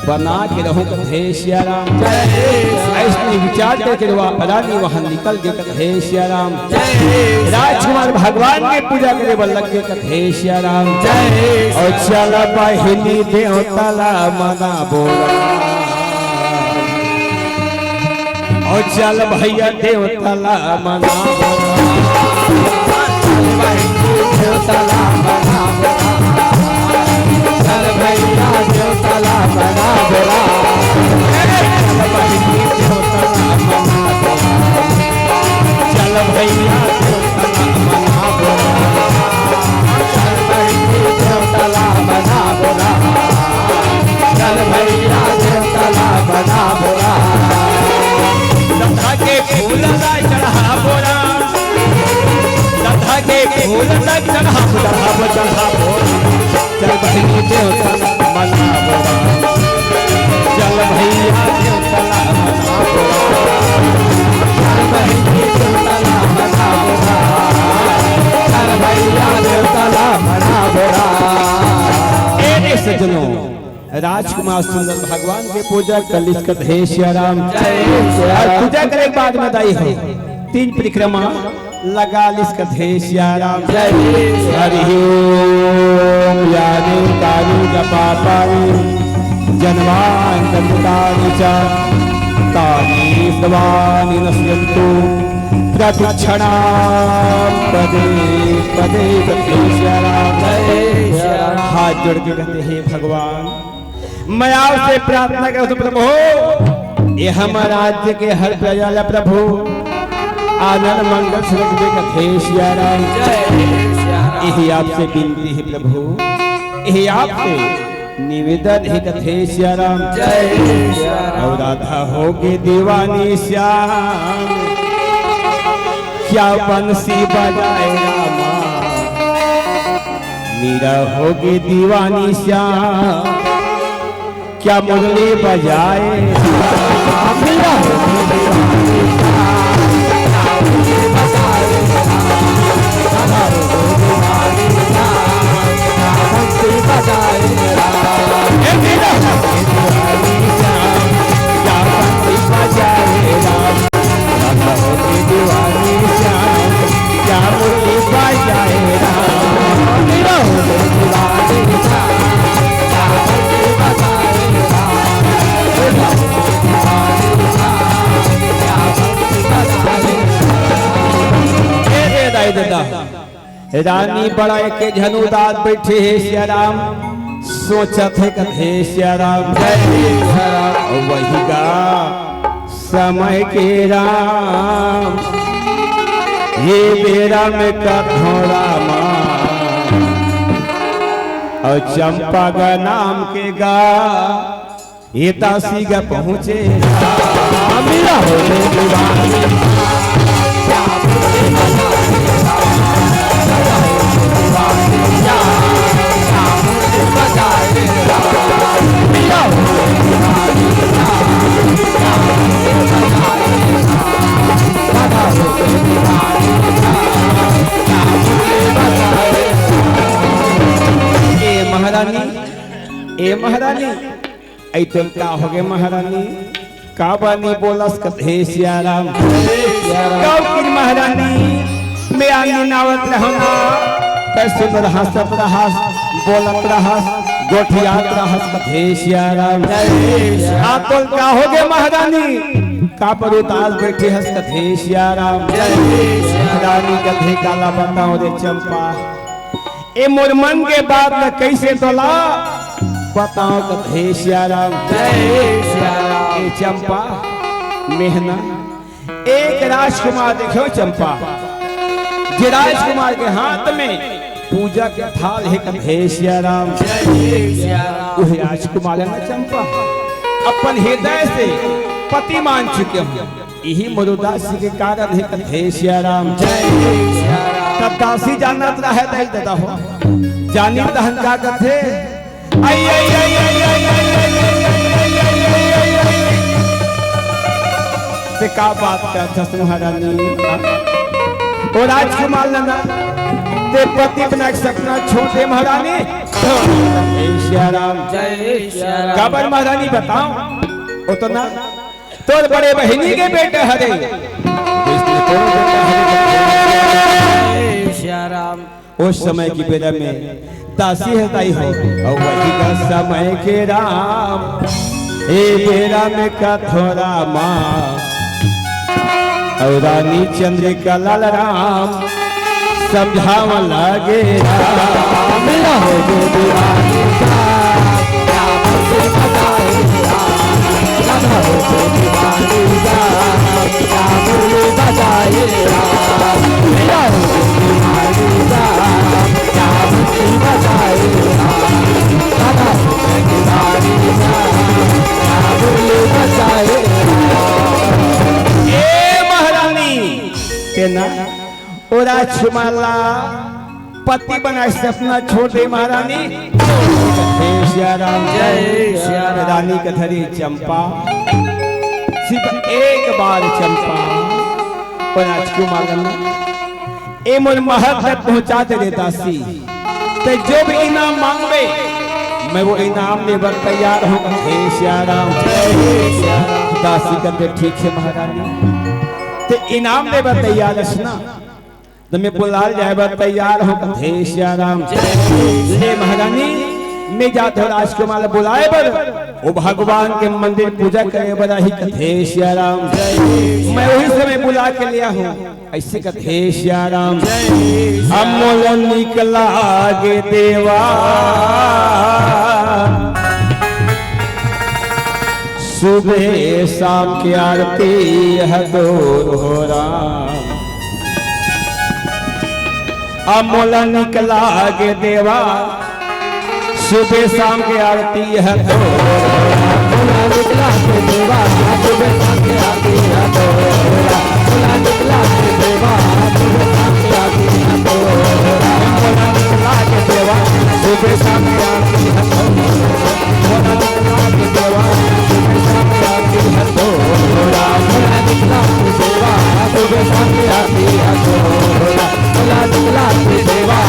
बना के रहूं कथे श्याम। अइसने विचार करके वा रानी वहां निकल गे कथे श्याम। राजकुमार भगवान के पूजा करे बर लग गे कथे श्याम। और चल बहिनी देवता ला मनाबो। और चल भैया देवता ला मनाबो। चल भैया देवता ला मनाबो। चल भैया देवता ला मनाबो। चल भैया देवता ला मनाबो। चल भैया देवता ला मनाबो। चल भैया देवता ला मनाबो। चंदा के फूल ला चढ़ाबो। चंदा के फूल ला चढ़ाबो, चढ़ाबो, चढ़ाबो। चल बहिनी देवता ला मनाबो। चल भैया देवता ला मनाबो। चल बहिनी देवता ला मनाबो। चल भैया देवता ला मनाबो। ए रे सजनो, राजकुमार सुंदर भगवान के पूजा कर लिस कथे श्याम। और पूजा करे के बाद में दाई हो तीन परिक्रमा लगा लिस कथे श्याम। हरि ओम। यानि कानि जपापानि जन्मांतरकृतानि च, तानि सर्वाणि नश्यंतु प्रदक्षिणा पदे पदे कथे श्याम। हाथ जोड़ के कहते, हे भगवान, मैं आपसे प्रार्थना करत हूं प्रभु, ये हमर राज्य के हर प्रजा ला प्रभु आनंद मंगल सुख दे कथे श्याम। यही आपसे विनती हे प्रभु, यही आपसे निवेदन हे कथे श्याम। और राधा होगे दीवानी श्याम, क्या बंसी बजाए रामा। मीरा होगे दीवानी श्याम, क्या मुरली बजाए। मीरा होगे दीवानी श्याम, क्या मुरली बजाए। दादा, रानी बड़ा एक झन उदास बइठे हे सियाराम, सोचत हे कथे सियाराम। जय सियाराम। वही गा समय के राम, ये बेरा में कथों रामा, अउ चंपा गा नाम के गा, ये दासी गा पहुँचे। मेरा हो गए दीवानी। ए महारानी, ए महारानी, अई तो का होगे महारानी? का बानी बोलस कथे सियाराम? गाँव की महारानी, मैं आंगन आवत रहूँ ना, तैं सुंदर हंसत रहस, बोलत रहस, गोठियात रहस कथे सियाराम। आ तो का होगे महारानी? का पर उदास बइठे हस कथे सियाराम। रानी कथे काला बताओ रे चंपा, ए मोर मन के बात ल कइसे तोला बताओ कथे सियाराम। जय सियाराम। ए चंपा, मेहना एक राजकुमार देखे हो चंपा, जे राजकुमार के हाथ में पूजा के थाल हे कथे सियाराम। जय सियाराम। उहे राजकुमार हे ना चंपा, अपन हृदय से पति मान चुके हो। इही मोर उदासी के कारण हे कथे सियाराम। जय सियाराम। तब दासी जानत रहे दई दादा हो, जानी तहन का कथे। आई, आई, आई। ते का बात करथस महारानी? ओ राजकुमार नंदा, ते पति बना के सपना छोड़ दे महारानी। जय सियाराम। जय सियाराम। काबर महारानी बताओ, ओतना तोर बड़े बहिनी के बेटा हरे। जय सियाराम। उस समय की बेरा में दासी हे दाई हो, अउ वही का समय के राम, ए बेरा में कथों रामा, अउ रानी चंद्रिका लाल राम, समझावन लागे राम। मेरा हो गए दीवानी का, क्या बातें बताए राम। ए महारानी, तेना ओ राजकुमार ला पति बनाए सपना छोड़ दे महारानी। जय सिया राम। जय सिया राम। रानी कथे रे चंपा, सिर्फ एक बार चंपा, ओ राजकुमार ला ए मोर महल तक पहुंचा दे रे दासी। ते जो भी इनाम मांगबे, मैं वो इनाम दे बर तैयार हूँ। जय सिया राम। जय सिया राम। दासी कथे ठीक हे महारानी, ते इनाम दे बर तैयार हस ना? त मैं बुलाए जाए बर तैयार हूँ। कथे सिया राम। ले महारानी, मैं जात हूँ राजकुमार बुलाए बर, ओ भगवान के मंदिर पूजा करे बर आही। कथे सिया राम। मैं वही समय बुला के ले आहूँ। अइसे कथे सिया राम। अमोल निकला गे देवा, सुबह शाम के आरती ह तोर हो राम। अमोल निकला गे देवा, सुबह शाम के आरती ह तोर। अमोल निकला गे देवा, सुबह शाम के आरती ह तोर। अमोल निकला गे देवा, सुबह शाम के आरती ह तोर। अमोल निकला गे देवा,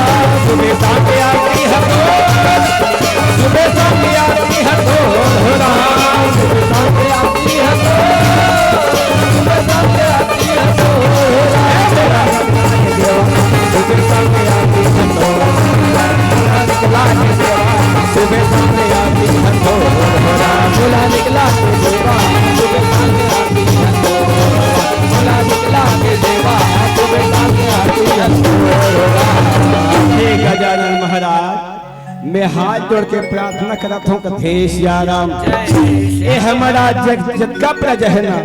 सुबह शाम के आरती ह तोर। निकला के देवा, सुबह शाम के आरती है तोरा। भोला निकला के देवा, सुबह शाम के आरती है तोरा। हे गजानन महाराज, मैं हाथ जोड़ के प्रार्थना करत हूँ, कथे सियाराम। ए हमारा जग, जग का प्रजा है ना,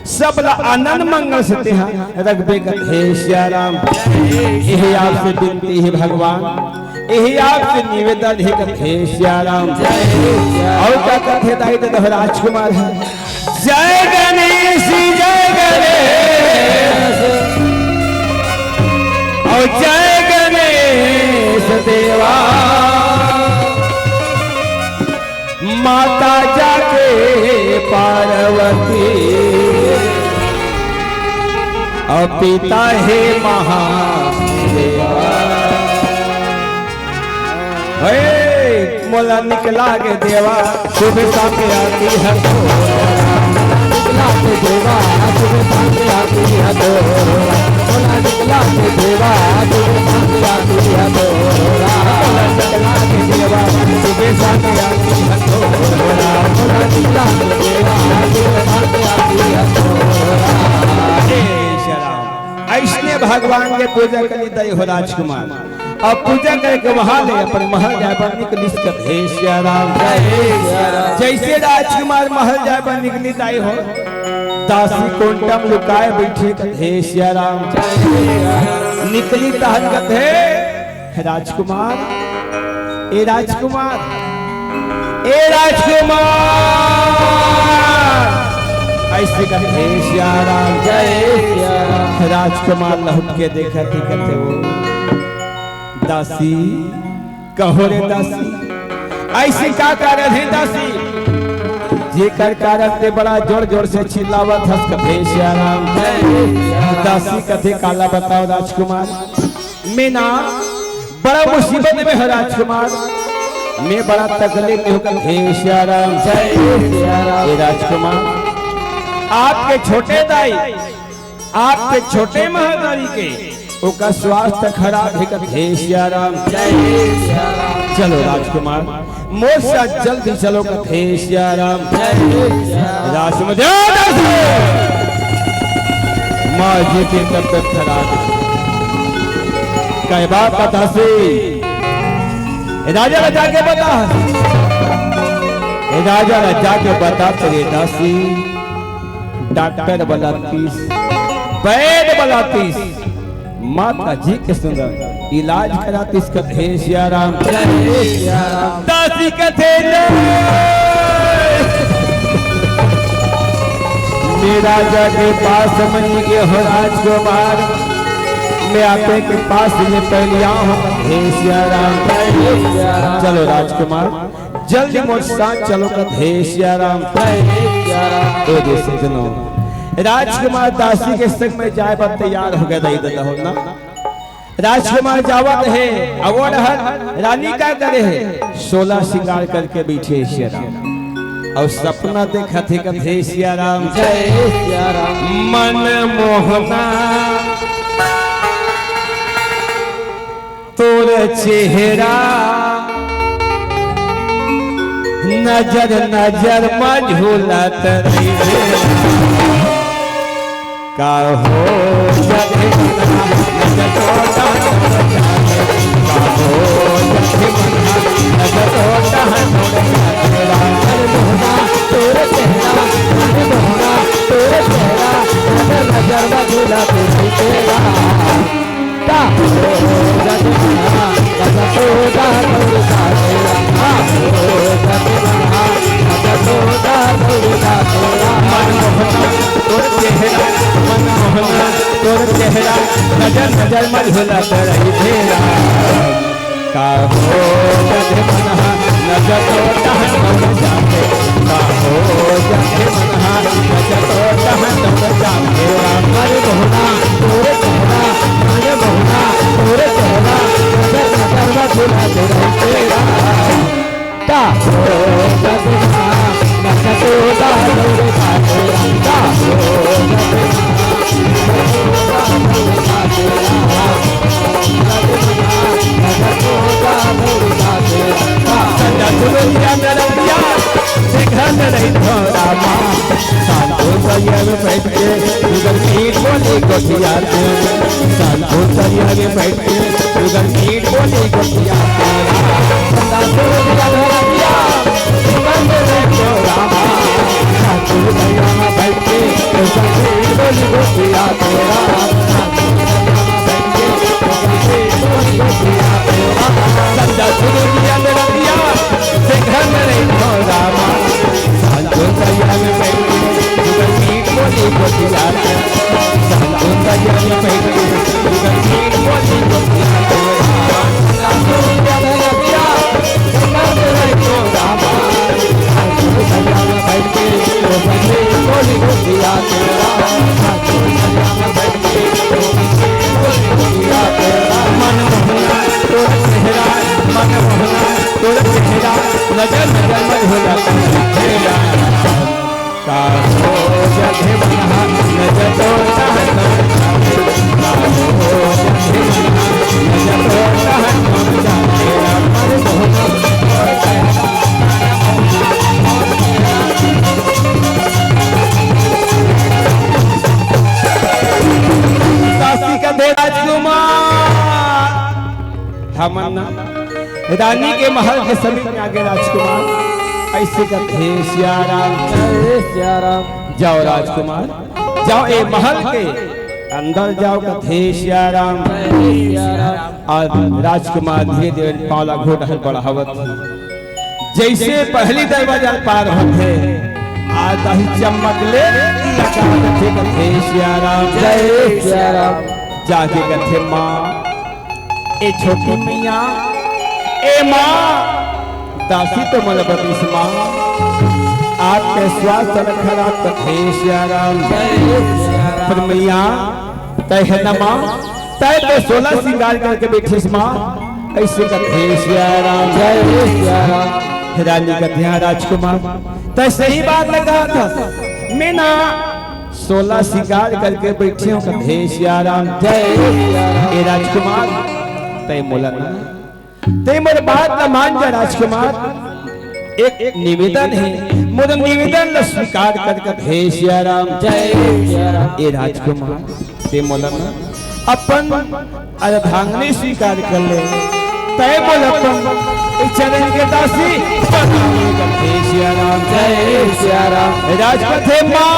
सब ला आनंद मंगल से तेहा रखबे, कथे सियाराम। यही आपसे विनती है भगवान, यही आपसे निवेदन है, कथे सियाराम। और का कथे दाई दे राजकुमार है, जय गणेश, जय गणेश, और जय गणेश देवा। माता जाके पार्वती, और पिता हे महादेवा। हे मोला निकला के देवा, सुबह शाम के आरती है तोरा। निकला के देवा, सुबह शाम के आरती है तोरा। भोला निकला के देवा, सुबह शाम के आरती है तोरा। भोला निकला के देवा, सुबह शाम के आरती है तोरा। भोला निकला के देवा, सुबह शाम के आरती है तोरा। हे सियाराम, अइसने भगवान के पूजा करी दई हो राजकुमार। अब पूजा करके वहां ले अपन महल जाए बर निकलिस, कथे सियाराम। जय जैसे राजकुमार महल जाए बर निकली दाई हो, दासी कोंटा म लुकाए बैठी, कथे सियाराम। निकली तहन कथे, राजकुमार, ए राजकुमार, ए राजकुमार, अइसे कथे सियाराम। जय सियाराम। राजकुमार लहुट के देखत हे, कथे वो, दासी, कहो रे दासी, अइसे का कारण हे दासी, जेकर कारण ते बड़ा जोर जोर से चिल्लावत हस, कथे सियाराम। दासी कथे, काला बताओ राजकुमार, मैं ना बड़ा मुसीबत में हूँ राजकुमार, मैं बड़ा तकलीफ में हूँ, कथे सियाराम। जय सियाराम। ए राजकुमार, आपके छोटे दाई, आपके छोटे महतारी के ओकर स्वास्थ्य खराब हे, कथे सियाराम। जय सियाराम। चलो राजकुमार, मोर साथ जल्दी चलो, कथे सियाराम। जय सियाराम। राजकुमार, ध्यान रखो। माँ जी के तबियत खराब हे। कई बार बतासी, ए राजा ला जाके बता, ए राजा ला जाके बता तेरे दासी। डॉक्टर बलातीस, वैद बलातीस, माता जी के संग इलाज करातीस, कथे सियाराम। जय सियाराम। दासी कथे, "नहीं, मैं राजा के पास म नइ गेंव हो राजकुमार, मैं आपे के पास ले पहले आंव हो, कथे सियाराम।" जय सियाराम। चलो राजकुमार, जल्दी मोर साथ चलो, कथे सियाराम। जय सियाराम। ओ दे सज्जनों, राजकुमार दासी के संग में जाए बर तैयार हो गे, दई ददा हो ना। राजकुमार जावत हे, अउ ओ डहर रानी का करे हे, सोलह श्रृंगार करके बैठे हे सियाराम। अउ सपना देखत हे, कथे सियाराम। जय सियाराम। मन मोहना तोर चेहरा नजर नजर म झूलत रहिथे। का हो जगे नजर तोर डहर तोर जाथे, का हो जगे मनहा नजर तोर डहर तोर जाथे। मन मोहना तोर चेहरा, मन मोहना तोर चेहरा नजर नजर म झूलत रहिथे। मनमोहना तोर चेहरा, मनमोहना तोर चेहरा, नजर नजर म झूलत रहिथे। का हो जग मनहा नजर तो तहन तोर जाथे, का हो जग मनहा नजर तो तहन तोर जाथे। मनमोहना तोर चेहरा, मनमोहना तोर चेहरा, नजर नजर म झूलत रहिथे। का हो जग मनहा नजर तो तहन तोर जाथे, का हो जग मनहा नजर तो तहन तोर जाथे। संजा सुनो दिया मेरा दिया। रहिथो रामा, शांत हो सैया में बैठ के, उधर मीठ बोली गोठिया तोरा। शांत हो सैया में बैठ के, उधर मीठ बोली गोठिया तोरा। शांत हो सैया में बैठ के, उधर मीठ बोली गोठिया तोरा। संजा सुन दिया मेरा दिया, से घर में रहिथो रामा। शांत हो सैया में बैठ के, उधर मीठ बोली गोठिया। शांत हो सैया में बैठ के, उधर मीठ बोली गोठिया। मन मोहना तोर चेहरा, मन मोहना तोर चेहरा, नजर नजर में हो जाता है तेरा। का हो जब भी बना, नजर तो चाहत, का हो जब भी बना, नजर तो चाहत, मन चाहत तेरा। मन मोहना तोर चेहरा, दासी कथे राजकुमार, हमन रानी के महल के समीप में आगे राजकुमार, अइसे कथे सियाराम। जय सियाराम। जाओ राजकुमार, जाओ ए महल के अंदर जाओ, कथे सियाराम। जय सियाराम। अउ राजकुमार धीरे धीरे पाँव ला घोट हर बढ़ावत हे। जइसे पहली दरवाजा पार होथे, आधा ही चम्मक ले लगा देथे, कथे सियाराम। जय सियाराम। जाके कथे माँ, ए छोटी मइया, ए माँ, दासी तो मोला बतिस माँ, आपके स्वास्थ्य ल खराब, कथे सियाराम। जय सियाराम। पर मइया, तय हे न माँ, तय तो सोलह सिंगार करके बैठिस माँ, अइसे कथे सियाराम। जय सियाराम। रानी कथे हाँ राजकुमार, तय सही बात ल कहत हस, मैं ना सोलह सिंगार करके बैठी हूँ, कथे सियाराम। जय सियाराम। ए राजकुमार, तय मोला ना, तय मोर बात ला मान जा राजकुमार, एक निवेदन हे, मोर निवेदन ला स्वीकार कर, कथे सियाराम। जय सियाराम। ए राजकुमार, तय मोला ना अपन अर्धांगिनी स्वीकार कर ले, तय मोला अपन ए चरण के दासी बना ले, कथे सियाराम। जय सियाराम। राजपथे माँ।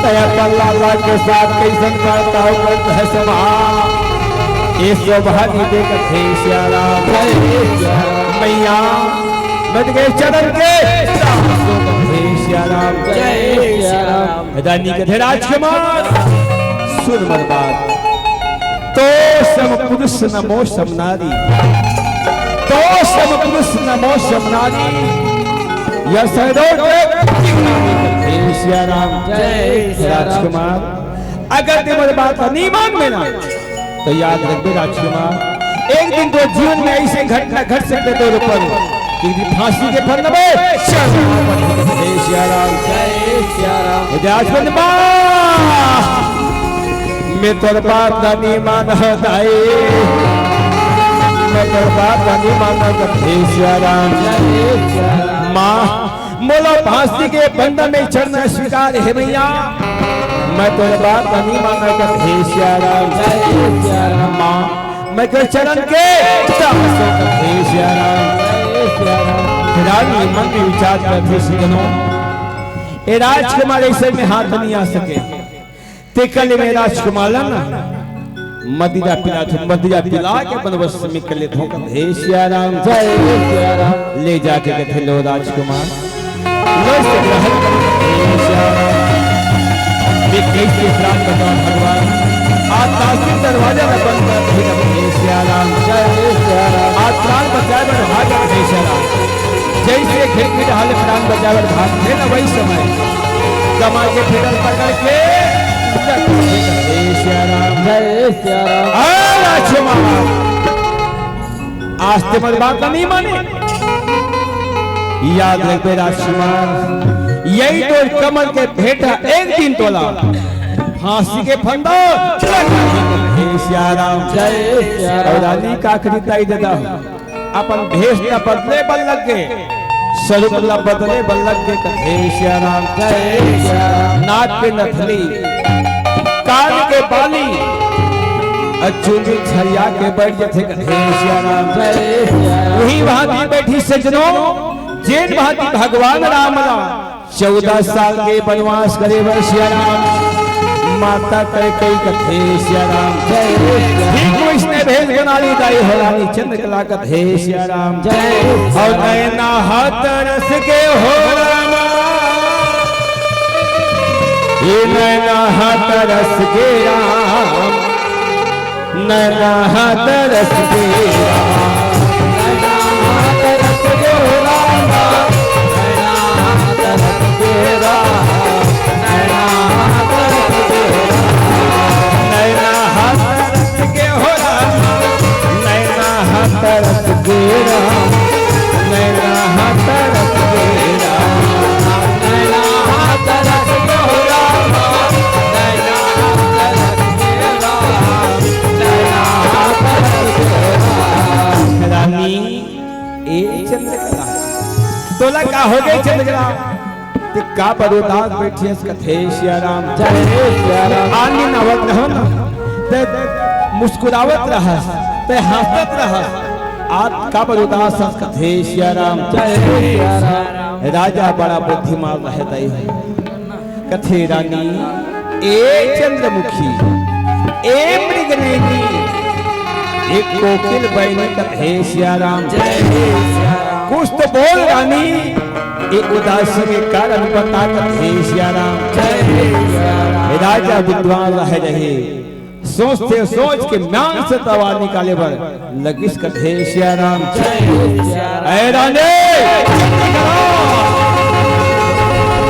तय अपन लाला के साथ कइसन बर्ताव करत हस माँ, ए शोभा नइ दे, कथे सियाराम। जय सियाराम। मइया, मैं तोर चरण के दास हँव, कथे सियाराम। जय सियाराम। रानी कथे राजकुमार, सुन मोर बात। तो सम पुरुष नमो सम नारी, तो सम पुरुष नमो सम नारी, या सैदों के हे सियाराम। जय सियाराम। राजकुमार, अगर तैं मोर बात ला नइ मानबे ना, तो याद रखबे राजकुमार, एक दिन तोर जीवन में अइसे घटना घट सकथे तोर ऊपर, कि फांसी के फंदा में चढ़, हे सियाराम। जय सियाराम। हे राजकुमार, मैं तोर बात ला नइ मानँव दाई, मैं तोर बात ला नइ मानँव, कथे सियाराम। जय सियाराम। माँ, मोला फांसी के फंदा में चढ़ना स्वीकार हे मइया, मैं तोर बात ला नइ मानँव, कथे सियाराम। जय सियाराम। माँ, मैं तोर चरण के दास हँव, कथे सियाराम। जय सियाराम। रानी मन में विचार करथे, सज्जनों, ए राजकुमार अइसे में हाथ नइ आ सके। तेकर ले मैं राजकुमार ला ना मदिरा पिलाथँव, मदिरा पिला के अपन वश में कर लेथँव, कथे सियाराम। जय सियाराम। ले जाके कथे लो राजकुमार, लो इसे ग्रहण कर, कथे सियाराम। मैं कइसे प्राण बचावँव भगवान, आज दासी दरवाजा ला बंद कर दे, कथे सियाराम। जय सियाराम। आज प्राण बचाए बर भाग, कथे सियाराम। जइसे खिड़की डहर ले प्राण बचाए बर भागथे ना, वही समय कमर के फेंटा ल पकड़ के, जय सियाराम। जय सियाराम। आ राजकुमार, आज तैं मोर बात ला नइ माने। याद रखबे राजकुमार, यही तोर कमर के फेंटा एक दिन तोला फांसी के फंदा। हे सिया राम। जय सिया राम। अउ रानी का करी ताई ददा, अपन भेष ला बदले बर लग गे, स्वरूप ला बदले बर लग गे, कथे सिया राम। जय सिया राम। नाक के नथनी, कान के बाली, अउ चुंदी छरिया के बइठ जथे, कथे सिया राम। जय सिया राम। उही भांति बइठिस सज्जनो, जेन भांति भगवान राम ला चौदह साल के बनवास करे बर सिया राम माता कैकेयी कथे सिया राम। जय। ठीक वइसने भेष बना ली दाई हो रानी चंद्रकला कथे सिया राम। जय। अउ नैना हा तरस गे हो रामा, ये नैना हा तरस गे राम, नैना हा तरस गे राम। नैना हा तरस गे हो रामा, नैना हा तरस गे राम, नैना हा तरस गे राम। नैना हा तरस गे हो रामा, नैना हा तरस गे राम, नैना हा तरस गे राम। नैना हा तरस गे हो रामा, नैना हा तरस रानी, ए चंद्रकला, तोला का हो गे चंद्रकला? ते का बर उदास बइठे हस कथे सिया राम। जय सिया राम। आनंद आवत रहो ना, ते मुस्कुरावत रहस, ते हंसत रहस, आज का बर उदास हस कथे सिया राम। जय सिया राम। राजा बड़ा बुद्धिमान रहे दाई हो। कथे रानी, ए चंद्रमुखी, ए मृगनयनी, ए कोकिल बयनी कथे सिया राम। जय सिया राम। कुछ तो बोल रानी, ए उदासी के कारण बता कथे सिया राम। जय सिया राम। राजा विद्वान रहे रहे, सोचते सोच के म्यान से तलवार निकाले बर लगिस कथे सिया राम। जय सिया राम। ऐ रानी,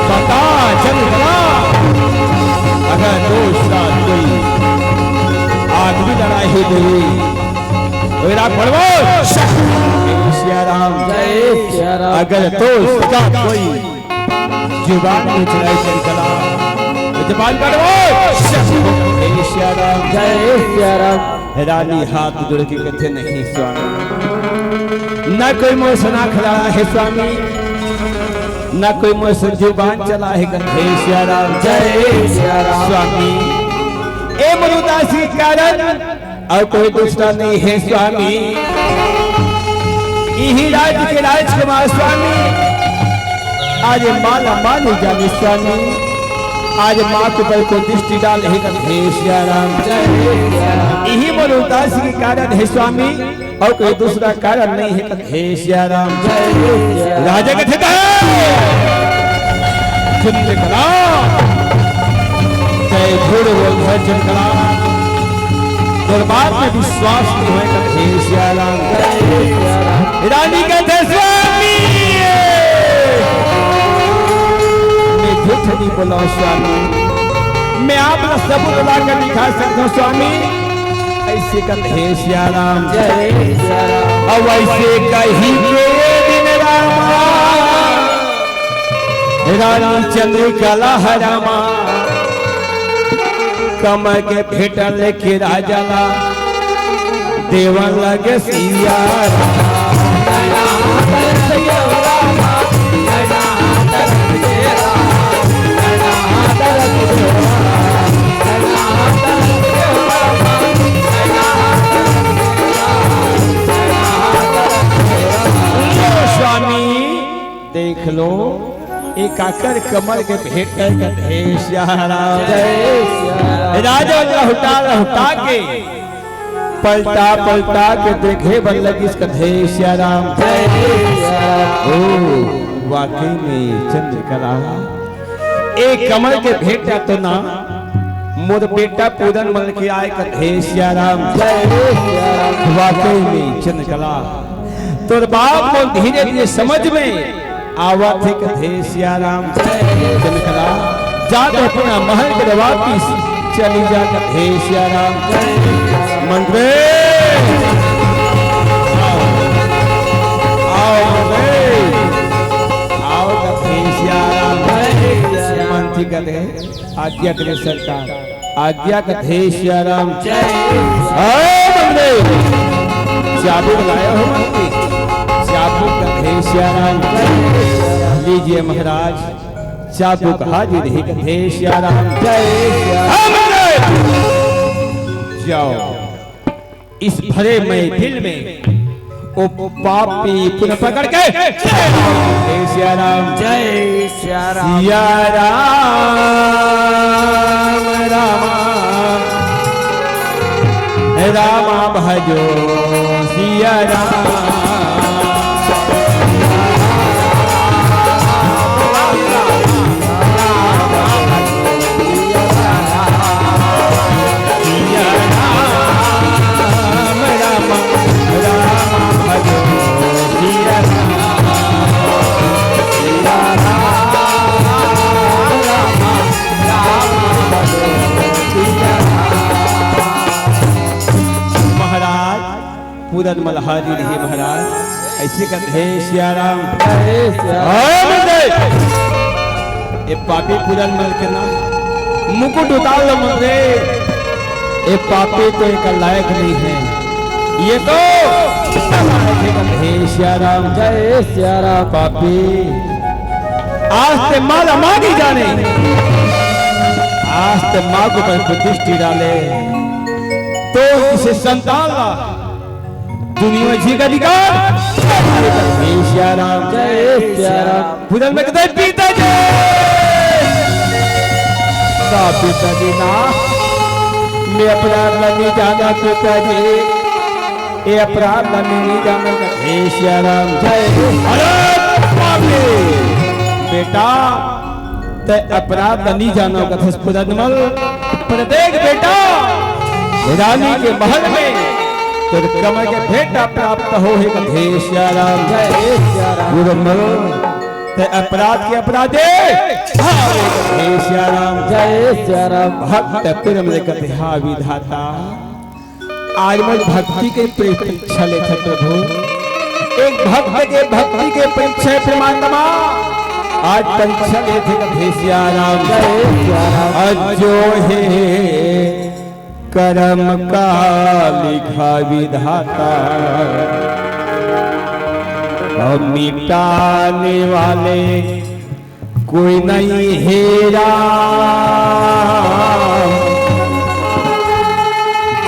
बता चंद्रकला, अगर दोस्त का कोई आदमी लड़ाई हुई, तो राग पड़वो। जय सिया राम। जय सिया राम। अगर दोस्त का कोई जुबान में चढ़ाई चंद्रकला, जुबान काटवो। जय सिया राम। जय सिया राम। रानी हाथ जोड़ के कथे नहीं स्वामी, न कोई मोर से नाक लड़ा हे स्वामी, न कोई मोर से जुबान चला हे कथे सिया राम। जय सिया राम। स्वामी, ए मोर उदासी कारण अउ कोई दूसरा नहीं हे स्वामी। इही राज के राजकुमार स्वामी, आज माँ ला माँ नहीं जाने स्वामी, आज माँ के ऊपर कोई दृष्टि डाले हे कथे सिया राम। इही मोर उदासी के कारण हे स्वामी, अउ कोई दूसरा कारण नहीं हे कथे सिया राम। राजा कथे चंद्रकला, तैं झूठ बोलत हस चंद्रकला, तोर बात में विश्वास नहीं होय कथे सिया राम। रानी कथे स्वामी, मैं झूठ नहीं बोला हूँ स्वामी, मैं आप ला सबूत ला के दिखा सकता हूँ स्वामी। अइसे कथे सिया राम। जय सिया राम। अउ अइसे कही के दिन रामा, रानी चंद्रकला ह रामा, कमर के भेंट लेके राजा ला देवन लगे सिया राम। लो स्वामी, देख लो, ए काकर कमर के भेंट कथे सिया राम। जय सिया राम। राजा लहुटा लहुटा के, पलटा पलटा के देखे बर लगिस कथे सिया राम। जय सिया राम। ओ, वाकई में चंद्रकला, ए कमर के भेंट तो ना, मोर बेटा पूरन मल के आय कथे सिया राम। जय सिया राम। वाकई में चंद्रकला, तोर बात मोर धीरे धीरे समझ में आवत हे कथे सिया राम। चंद्रकला, जा तो अपना महल के वापिस चली जा कथे सिया राम। मंत्री, आओ, आओ मंत्री, आओ कथे सिया राम। मंत्री कथे, आज्ञा करे सरकार। आज्ञा कथे सिया राम। जय। चाबुक लाया हो, चाबुक कथे सिया राम। लीजिए महाराज, चाबुक हाजिर ही कथे सिया राम। जय सिया राम। जाओ, इस भरे महफिल में वो पापी पुन पकड़ के, जय सिया राम। जय सिया राम। सिया राम, रामा, रामा भजो सिया राम। महाराज, पूरन मल्हारी रही महाराज, ऐसे कथे सिया राम। जय सिया राम। जय। ए पापी पूरन मल के ना मुकुट उतार लो मन रे। ए पापी तो एक लायक नहीं है, ये तो लायक है। कथे सिया राम। जय सिया राम। पापी, आज ते माँ ला माँ नहीं जाने, आज ते माँ के ऊपर प्रतिष्ठी डाले, तो इसे संतान ला दुनिया जी का अधिकार। जय सिया राम। जय सिया राम। पूरन में कथे पिताजी। ना पिताजी ना, मैं अपराध नहीं जाना पिताजी, ये अपराध नहीं जाना। जय सिया राम। जय। अरे पापी बेटा, ते अपराध नहीं जानो कथस पूरन मल, पर देख बेटा, रानी के महल में तोर कमर के भेंट प्राप्त हो हे कथे सिया राम। जय सिया राम। पूरन मल, ते अपराध के अपराधी, हाँ, कथे सिया राम। जय सिया राम। भक्त प्रेम रे कथे, हाँ विधाता, आज मोर भक्ति के परीक्षा लेथे प्रभु, एक भक्त के भक्ति के परीक्षा हे प्रेमात्मा। आज परीक्षा लेथे कथे सिया राम। जय सिया राम। आज जो हे करम का लिखा विधाता, हम मिटाने वाले कोई नहीं हे राम,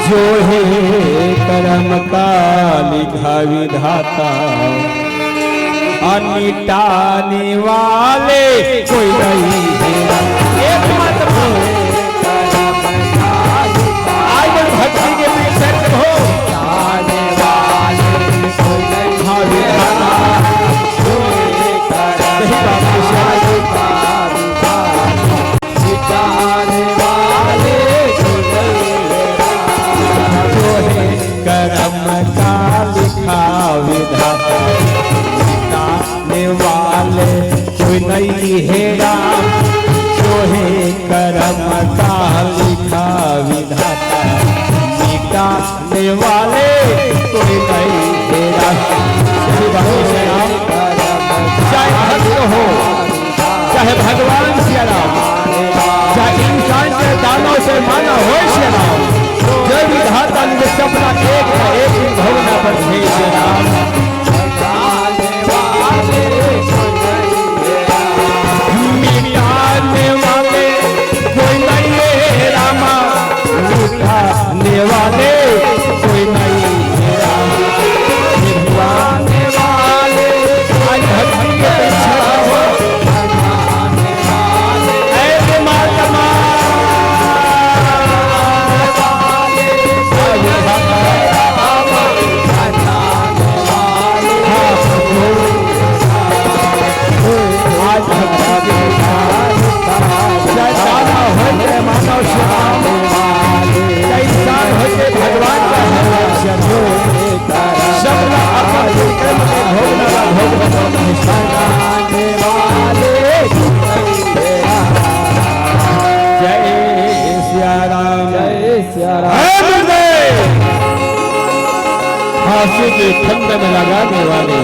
जो हे करम का लिखा विधाता, अन मिटाने वाले कोई नहीं हे राम। एकमात्र आज बड़ भक्ति के प्रेम से हो। हाँ, विधाता। सही बात है, शायद। जो है करम का लिखा विधाता, मिटाने वाले कोई नहीं हे राम, जो है करम का लिखा विधाता, मिटाने वाले कोई नहीं हे राम। सही बात है, श्री राम। चाहे भक्त हो, चाहे भगवान सिया राम, चाहे इंसान, चाहे दानव, चाहे मानव हो सिया राम, जो विधाता ने सपना एक था, एक दिन भोगना पर थे सिया राम। मिटाने वाले कोई नहीं है रामा, मिटाने वाले कोई नहीं है रामा। मिटाने वाले आज भक्ति के परीक्षा हो। ऐ बीमार तमाम आज भगवान के साथ चाहे दानव हो, चाहे मानव सेवा, चाहे इंसान हो, चाहे भगवान का है, सबका अपन कर्म के भोगना, भोगना। जय सिया राम। जय सिया राम। हे गुरुदेव, फांसी के फंदे में लगाने वाले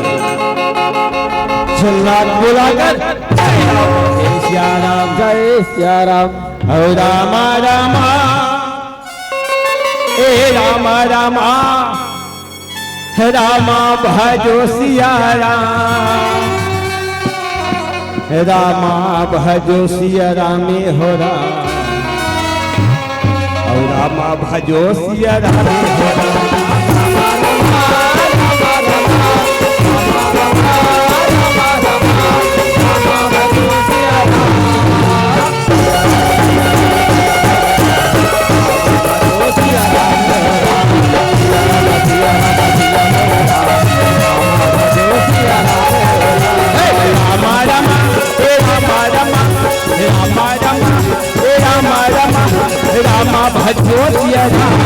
जल्लाद बुलाकर, जय सिया राम। जय सिया राम। ओ रामा रामा, ए रामा रामा, रामा भजो सिया राम, रामा भजो सिया रामे हो राम, ओ रामा भजो सिया रामे हो राम। रामा रामा, हे रामा रामा, हे रामा रामा, हे रामा रामा, हे रामा भजो सिया राम।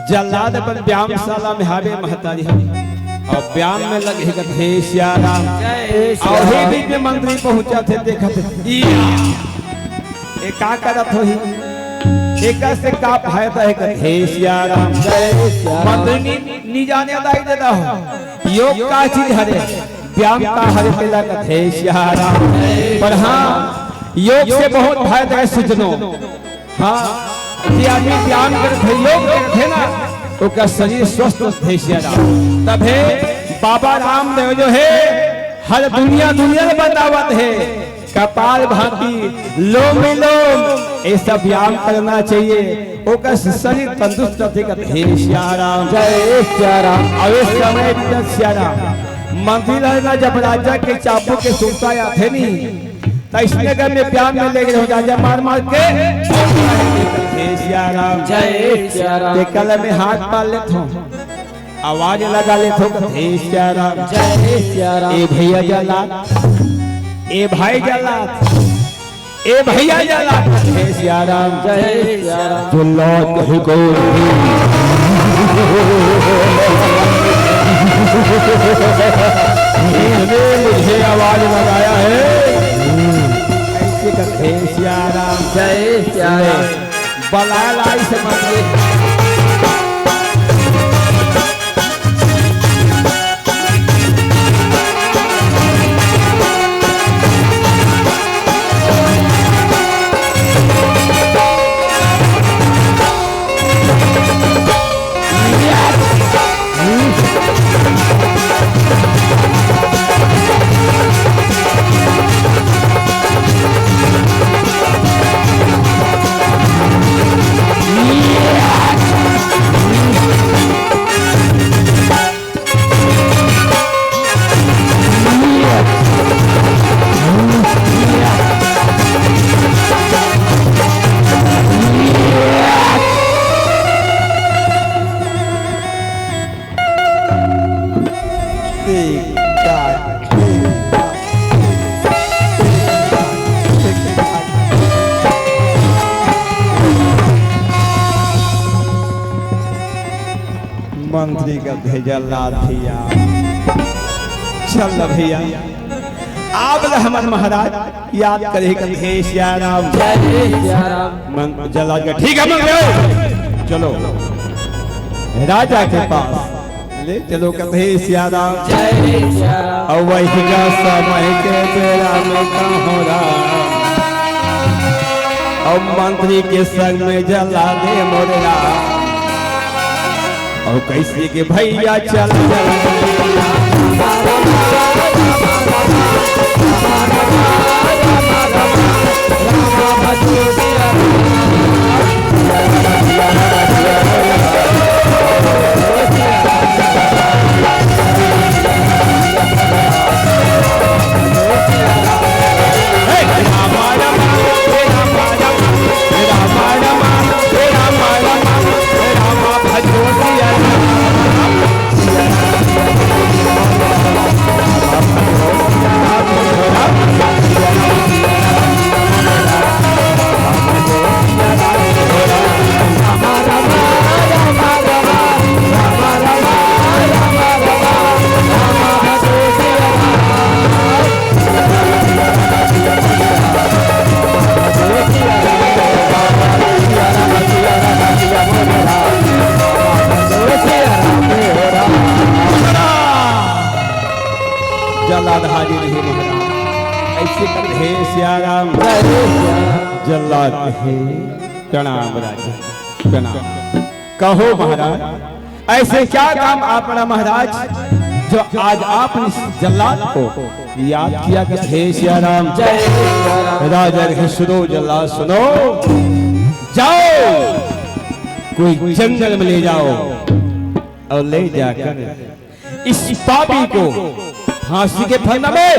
जल्लाद अपन व्यायामशाला में हावे महतारी हो, अउ व्यायाम में लगे हे कथे सिया राम। जय सिया अउ हे राम। बीच में मंत्री पहुंचथे, देखथे, "इया, ए का करत होही? एकर से का फायदा हे?" कथे सिया राम। जय सिया राम। मंत्री नी, नी जाने दाई दे दहो। योग का चीज हरे, व्यायाम का हरे, तेला कथे सिया राम। पर हाँ, योग से बहुत फायदा हे सुजनो। हाँ, जे आदमी व्यायाम करथे, योग करथे ना, ओकर शरीर स्वस्थ होथे सिया राम। तभे बाबा रामदेव जो हे, हर दुनिया, दुनिया ल बतावत हे, कपालभाति, लोम विलोम, ये सब व्यायाम करना चाहिए, ओकर शरीर तंदुरुस्त रथे, कथे सिया राम। जय सिया राम। अब इस समय भी सिया राम, मंत्री रहना जब राजा के चाबुक के सुरता आथे नी, त अइसने कर में प्यार में लेगे रहो, राजा मार मार के। हे सिया राम। जय सिया राम। ते कल में हाथ पार लेत हो, आवाज लगा लेत हो, हे सिया राम। जय सिया राम। ए भैया जल्लाद, ए भाई जल्लाद, ए भैया जल्लाद, हे सिया राम। जय सिया राम। जल्लाद कहीं को इसने मुझे आवाज लगाया है। ऐसे कथे सिया राम। जय सिया राम। बलाय लाई से मंत्री। मंत्री का भेजा लाल भैया। चल भैया, आप ल हमर महाराज याद करे कथे सिया राम। जय सिया राम। मन जला के, ठीक है, मन गए। चलो राजा के पास ले चलो कथे सिया राम। जय सिया राम। अउ वही का समय के बेरा में कहो राम, अउ मंत्री के संग में जल्लाद मोरे राम। अउ कइसे के भैया चल चल। हाजिर हे महाराज। ऐसे कथे सियाराम। जल्लाद कहे, प्रणाम राजा, प्रणाम। कहो महाराज, ऐसे क्या काम आपना महाराज, जो आज आपने जल्लाद को याद किया? कथे सियाराम। राजा कहे, सुनो जल्लाद, सुनो, जाओ कोई जंगल में ले जाओ और ले जाकर इस पापी को फांसी के फंदा में।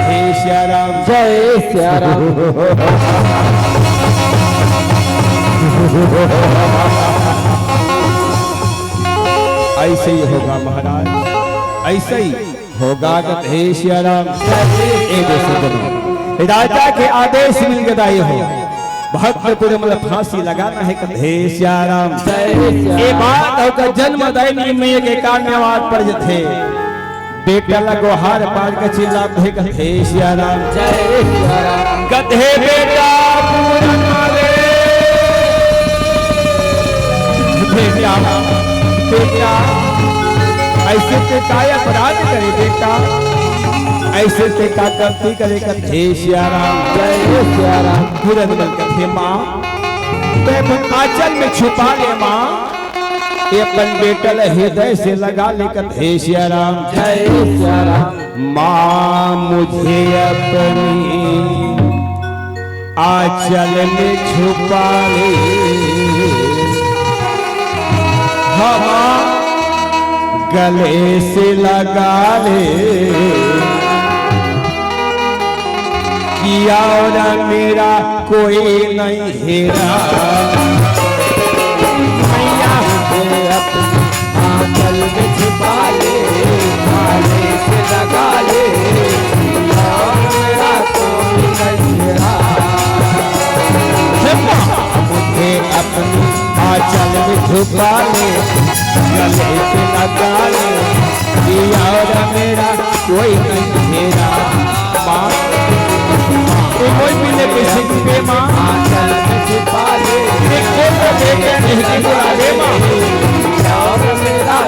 हे सियाराम। जय सियाराम। ऐसे ही होगा महाराज, ऐसे ही होगा। कथे सियाराम। ए दे सज्जनों, राजा के आदेश मिल गदाई हो, भक्त पुरमल फांसी लगाना है। कथे सियाराम। जय सियाराम। ये बात होकर जन्म दायनी में एक एकान्यवाद पर जथे। बेटा ला गोहार पार के चिल्लात हे। कथे सियाराम। जय सियाराम। कथे बेटा पूरन वाले। बेटा, बेटा, ऐसे ते काय अपराध करे बेटा, ऐसे ते का गलती करे? कथे सियाराम। जय सियाराम। पूरन वाले कथे माँ, ते अपन आंचल में छुपा ले माँ, ये अपन बेटा ला हृदय से लगा ले। कथे सियाराम। जय सियाराम। माँ मुझे अपनी आंचल में छुपा ले, हम गले से लगा ले, कि और मेरा कोई नहीं हेरा। मैया मुझे अपनी आंचल में छुपा ले, माले से लगा ले, और मेरा कोई नहीं रहा। मुझे अपनी आंचल में छुपा ले, गले से लगा ले, और मेरा कोई नहीं रहा। माँ, ये कोई भी ले किसी की माँ। ये कोई तो देखे नहीं कि बुला ले माँ। और मेरा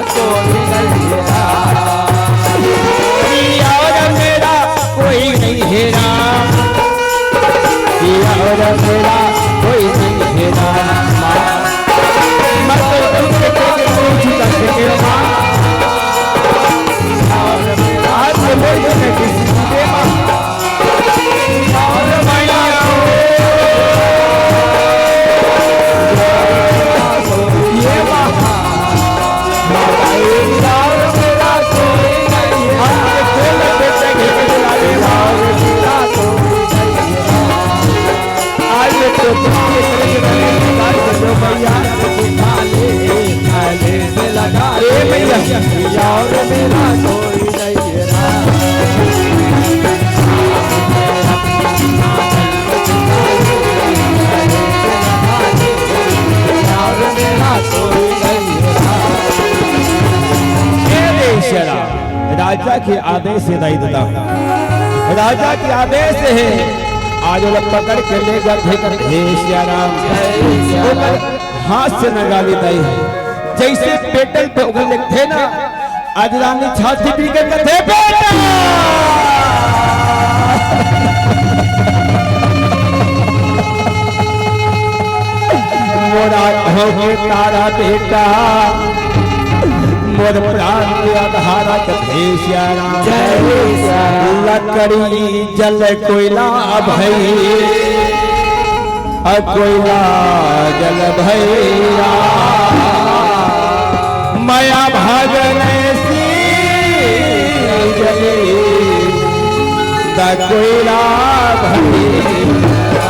कोई नहीं हेरा, और मेरा कोई नहीं हेरा। माँ, मैं तो तुझसे कोई नहीं झुका सके माँ। आज से कोई नहीं किसी की माँ। राजा के आदेश हे दाई ददा, राजा के आदेश हे। आज ओला पकड़ के ले जाथे। कथे सियाराम। ओकर हाथ से नगाली दाई हे। जैसे पेटल पे ओकर लेगथे ना, आज रानी छाती पी के कथे, बेटा! मोरा घाव के तारा बेटा, मोर प्राण के आधारा। कथे सियाराम। जय सियाराम। लकड़ी जल कोयला भई, अ कोयला जल भैया, मया भगन सी जली, त कोयला भैया।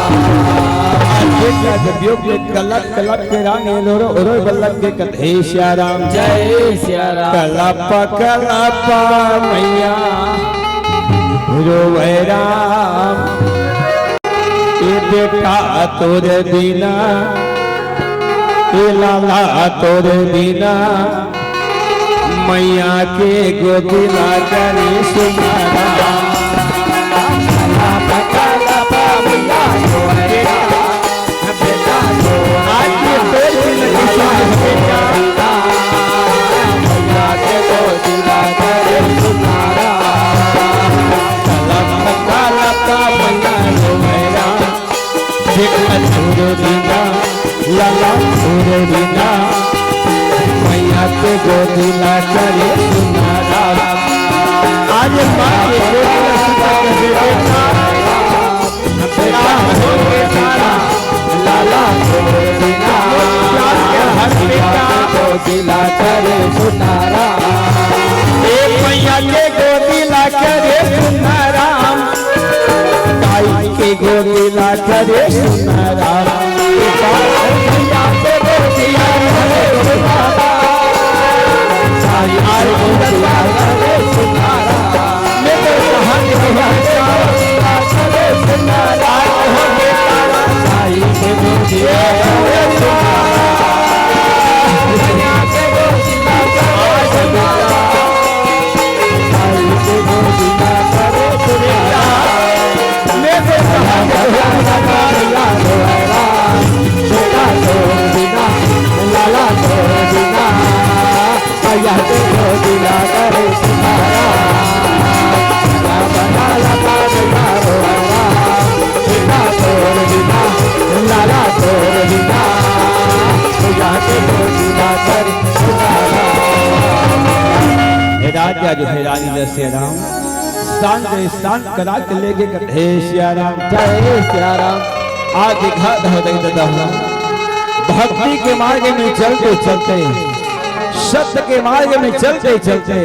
आज के जब योग में कलप कलप के रानी रो रो रो बल्लभ के कथे सियाराम। जय सियाराम। कलप कलप मैया रोवे राम। ए बेटा तोर बिना, ए लाला तोर बिना, मैया के गोदी ला करी सुनारा। आज ये तोर बिना किसी के बेटा, मैया के गोदी ला करी सुनारा। के गोदी ला करे सुनारा। आज माँ के गोदी ला सुना के बेटा, बेटा हो बेटा, लाला गोदी ला, प्यार के हर बेटा, गोदी ला करे सुनारा। ए मैया के गोदी ला करे सुनारा। ताई के गोदी ला करे सुनारा। हे राजा जो हे रानी जय सिया राम, शांत रे, शांत करा के लेके कर, हे सिया राम। जय सिया राम। आज देखा था दई दादा हो, भक्ति के मार्ग में चलते चलते, सत्य के मार्ग में चलते चलते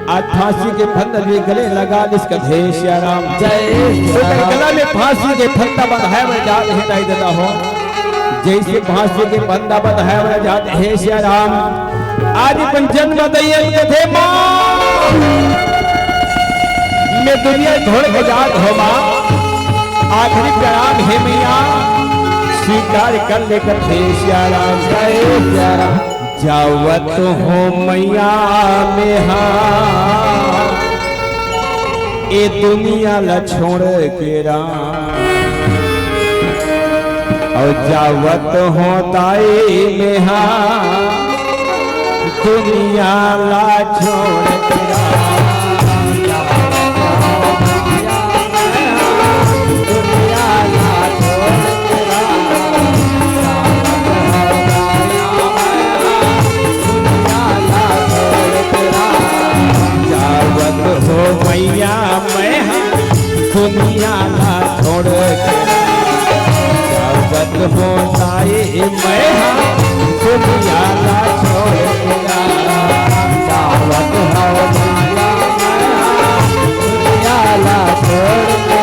आज फांसी के फंदा भी गले लगा लिस कथे सिया राम। जय सिया ओकर राम। गला में फांसी के फंदा बंधाए बर जात हे दाई दादा हो। जैसे फांसी के फंदा बंधाए बर जात हे सिया राम। आज अपन जन्म दइयन कथे माँ, मैं दुनिया छोड़ के जात हो माँ। आखिरी प्रणाम हे मैया, स्वीकार कर ले कथे सिया राम। जय सिया राम। जावत हो मैया मेहा ए दुनिया ला छोड़ के राम, अउ जावत हो दाई मेहा दुनिया ला छोड़ के राम। जावत हो मैया मैं दुनिया ला छोड़ के, जावत हो दाई मैं दुनिया ला छोड़ के, जावत हो दुनिया ला छोड़ के।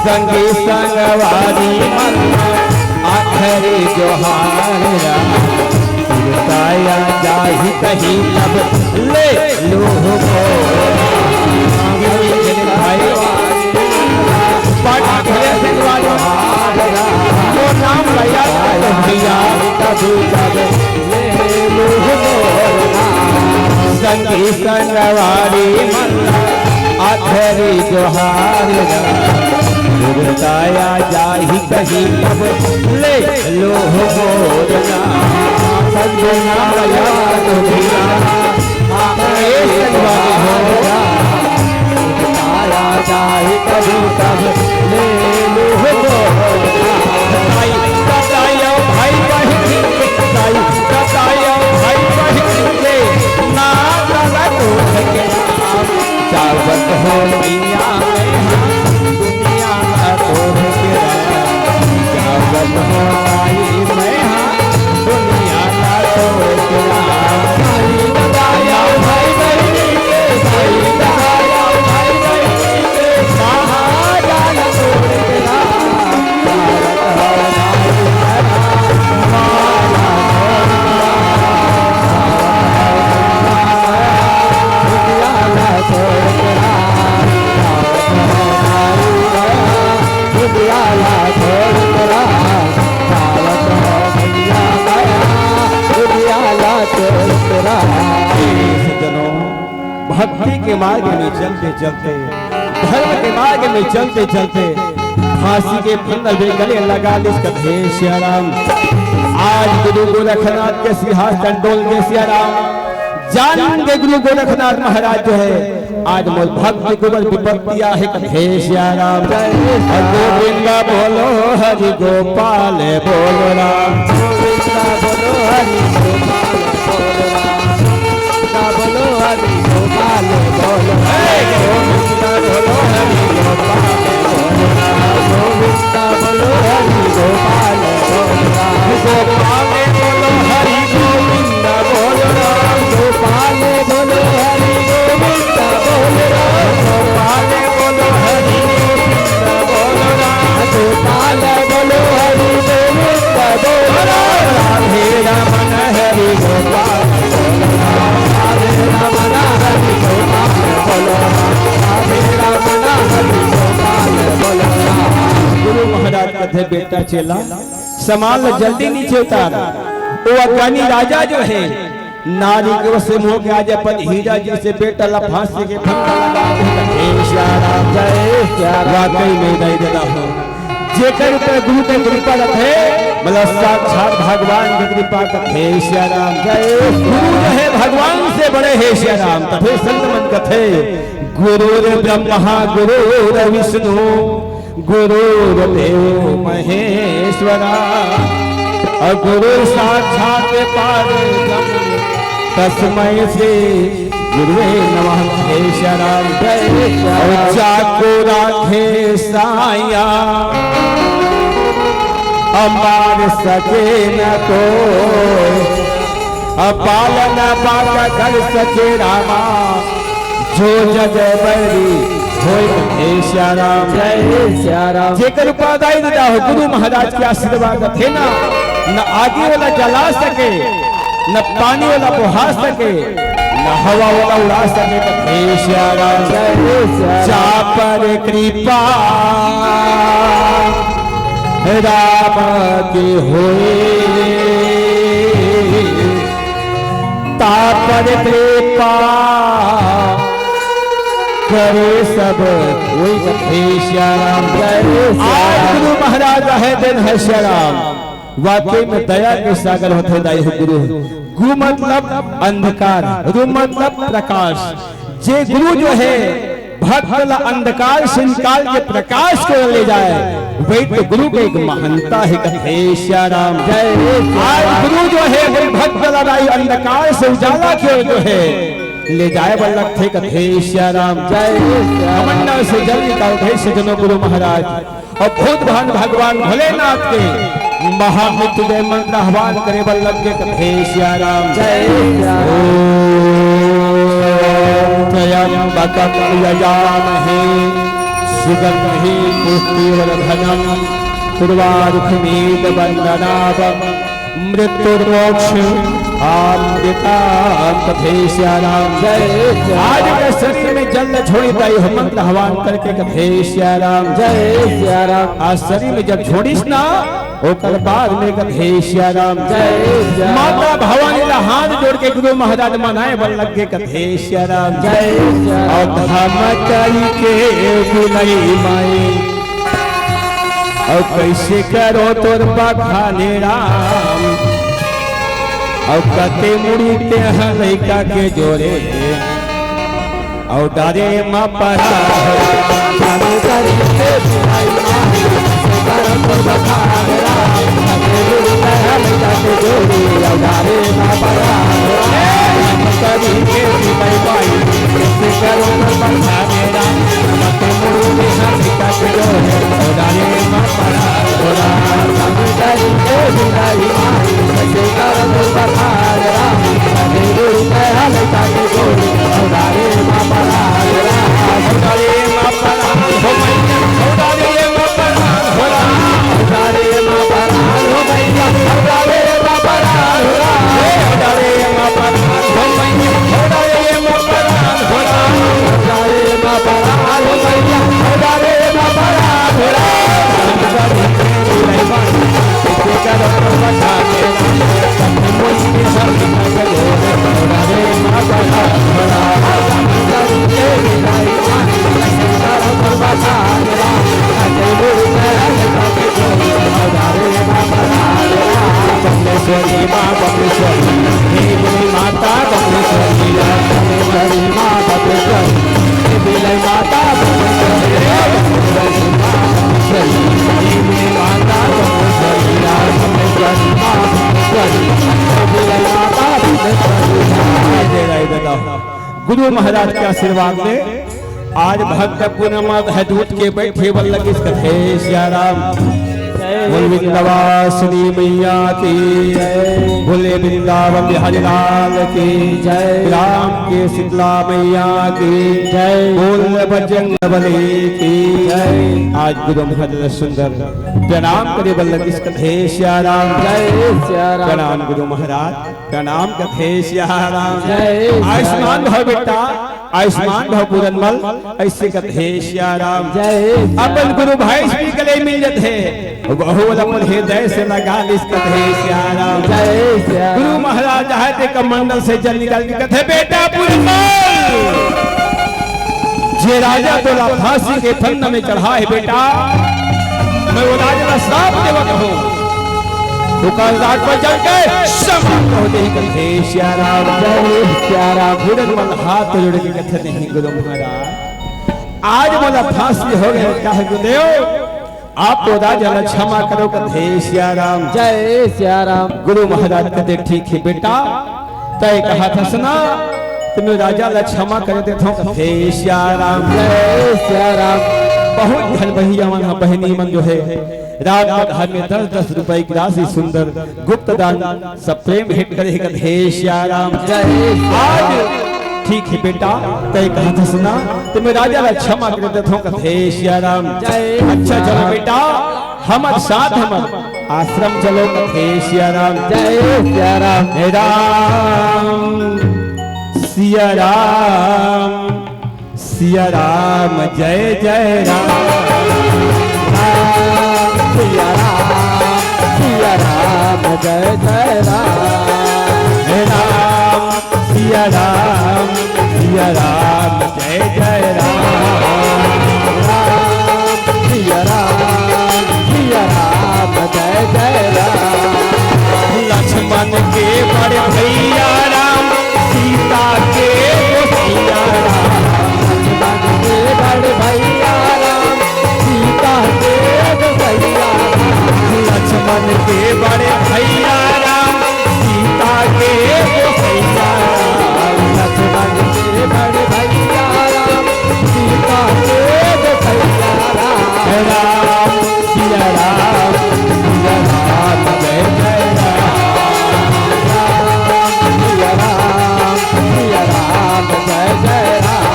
संगी संगवारी मन आखिरी जोहार रा। ताया जाही कहीं अब ले लूहो। भाई पाटा भले सिंह वालों, वो नाम भैया भैया। संगी संगवारी मन आखिरी जोहार रा। ताया जाही कहीं अब ले लो हो मोर नाम। संजना याद दुनिया आपने संगवारी हो। ताया जाही कहीं तब ले लो हो मोर नाम। ताई बतायो भाई बहिनी के, ताई बतायो भाई बहिनी के, ना गलत हो के नाम। जावत हो मैया मैं हाँ दुनिया ला छोड़ के राम। जावत हो माई मैं हाँ दुनिया ला छोड़ के राम। भाई बताया भाई बहिनी के, भाई बताया भाई बहिनी के, कहाँ जाना दुनिया ला छोड़ तेरा, जावत हो भैया माया, दुनिया ला छोड़ तेरा। हे सज्जनों, भक्ति के मार्ग में चलते चलते, धर्म के मार्ग में चलते चलते, फांसी के फंदा भी गले लगा लिस कथे सियाराम। आज गुरु गोरखनाथ के सिंहासन डोल गे सियाराम। जान गे गुरु गोरखनाथ महाराज जो हे, आज मोर भक्त के ऊपर विपत्ति आहे कथे सियाराम। जय गोविंद बोलो हरि गोपाल बोलो राम। गोविंद बोलो हरि गोपाल बोलो राम। गोविंद बोलो हरि गोपाल बोलो राम। गोविंद बोलो हरि गोपाल बोलो राम। गोविंद बोलो हरि गोपाल बोलो राम। गोपाल बोलो हरि गोविंद बोलो राम। गोपाल बोलो हरि गोविंद बोलो राम। गोपाल बोलो हरि गोविंद बोलो राम। गोपाल बोलो हरि गोविंद बोलो राम। राधे रमन हरि गोपाल बोलो राम। राधे रमन हरि गोपाल बोलो राम। राधे रमन हरि गोपाल बोलो राम। गुरु महाराज कथे, बेटा चेला, सामान ला जल्दी नीचे उतार। वो अज्ञानी राजा जो हे, नारी के वश में होके आज अपन हीरा जइसे बेटा ला फांसी के फंदा लगा दे। हे सियाराम, जय सियाराम। वाकई में दाई ददा हो, जेकर ऊपर गुरु के कृपा रथे, मतलब साक्षात भगवान के कृपा कथे सियाराम। जय गुरु जो हे भगवान से बड़े हे सियाराम, तभे संत मन कथे, गुरुर्ब्रह्मा गुरुर्विष्णु गुरुर्देव महेश्वरा, और गुरु साक्षात परब्रह्म तस्मै श्री गुरुवे नमः। हे सियाराम। जय सियाराम। और जाको राखे साया, अमार सके न कोय, अपालन बाका कर सके रामा, जो जग बैरी होय। हे सियाराम। जय सियाराम। जेकर ऊपर दाई ददा हो, गुरु महाराज के आशीर्वाद रथे ना, न आगी वाला जला सके, न पानी वाला बोहा सके, न हवा वाला उड़ा सके। हे सियाराम। जय सियाराम। जा पर कृपा राम की होय, ता पर कृपा करे सब कोई। हे सियाराम। जय सियाराम। आज गुरु महाराज आहे दिन हे सियाराम। वाकई में दया के सागर होथे दाई हो गुरु। गु मतलब अंधकार, रु मतलब प्रकाश। जे गुरु जो हे भक्त ला अंधकार से निकाल के प्रकाश को ले जाए, वही तो गुरु के एक महानता हे कथे सियाराम। जय आज गुरु जो हे वो भक्त ला दाई अंधकार से उजाला की ओर जो हे ले जाए बर लगथे कथे सियाराम। जय सियाराम। कमंडल से जल निकालथे सज्जनों गुरु महाराज। अउ भूत भान भगवान भोलेनाथ के महामृत्युंजय मंत्र आह्वान करे बर लग गे कथे सियाराम। जय सिया राम। ॐ त्र्यंबकं यजामहे सुगंधिं पुष्टिवर्धनम् उर्वारुकमिव बंधनानां मृत्युर्मोक्षाय मृतां। कथे सिया राम। जय सिया आज राम। के शरीर में जल छोड़ी दाई हो मंत्र आह्वान करके कथे सिया राम। जय सिया राम। आज शरीर में जब छोड़िस ना ओकर बाद में कथे सिया राम। जय सिया राम। माता भवानी ला हाथ जोड़ के गुरु महाराज मनाए बर लग गे कथे सिया राम। जय सिया राम। अउ धमकई के बिनई माई अउ कइसे करो तोर बखाने राम। अउ कते मुड़ी तेहा लइका के जोरे अउ डारे मा परा। गुरु महाराज के आशीर्वाद ले आज भक्त पूनम है दूध के बैठे बल लगिस कथे सिया राम। बोल विंध्यवासिनी मैया की जय। बोले वृंदावन बिहारी लाल की जय। राम के शीतला मैया की जय। बोल बजरंग बली की जय। आज गुरु महाराज सुंदर प्रणाम करे बल लगिस कथे सिया राम। जय सिया राम। प्रणाम गुरु महाराज। प्रणाम कथे सिया राम। जय सिया राम। आयुष्मान भव बेटा, आयुष्मान भव पूरन मल, ऐसे कथे सिया राम। जय सिया अपन राम। गुरु भाई से भी गले मिल जाते हैं, वहू अपन हृदय से लगा लिस कथे सिया राम। जय सिया राम। गुरु महाराज आए थे कमंडल से जल निकाल के कथे, "बेटा पूरन मल, जे राजा तोला फांसी के फंदा में चढ़ा है बेटा, मैं वो राजा का श्राप देवत हूँ।" दुकानदार पर चल के समाप्त हो जाई कथे सिया राम। जय सिया राम। पूरन मल हाथ जोड़ के कथे, "नहीं गुरु महाराज, आज मोला फांसी हो गए, कहे गुरुदेव, आप तो राजा ला क्षमा करो कथे सिया राम।" जय सिया राम। गुरु महाराज कथे, "ठीक है बेटा, तय कहा था सुना, तुम्हें राजा ला क्षमा कर देता हूँ कथे सिया राम।" जय सिया राम। बहुत धन भैया मन, बहनी मन जो है राम कथा में दस दस रुपए की राशि सुंदर गुप्त दान सब प्रेम भेंट करे कथे सिया राम। जय सिया राम। आज ठीक है बेटा, तय कहा था सुना, तुम्हें राजा ला क्षमा कर देता हूँ कथे सिया राम। जय अच्छा सिया चलो राम। बेटा, हमर साथ हमर आश्रम चलो कथे सिया राम। जय सिया राम। हे राम सिया राम सिया राम जय जय राम। राम सिया राम सिया राम जय जय राम। हे राम सिया राम सिया राम जय जय राम। राम सिया राम सिया राम जय जय राम। लक्ष्मण के बड़े भैया राम, सीता के गोसैया राम। लक्ष्मण के बड़े भैया राम, सीता के गोसैया राम। लक्ष्मण के बड़े भैया राम, सीता के गोसैया राम। लक्ष्मण के बड़े भैया राम, सीता के गोसैया राम। राम सिया राम सिया राम जय जय राम। राम सिया राम सिया राम जय जय राम।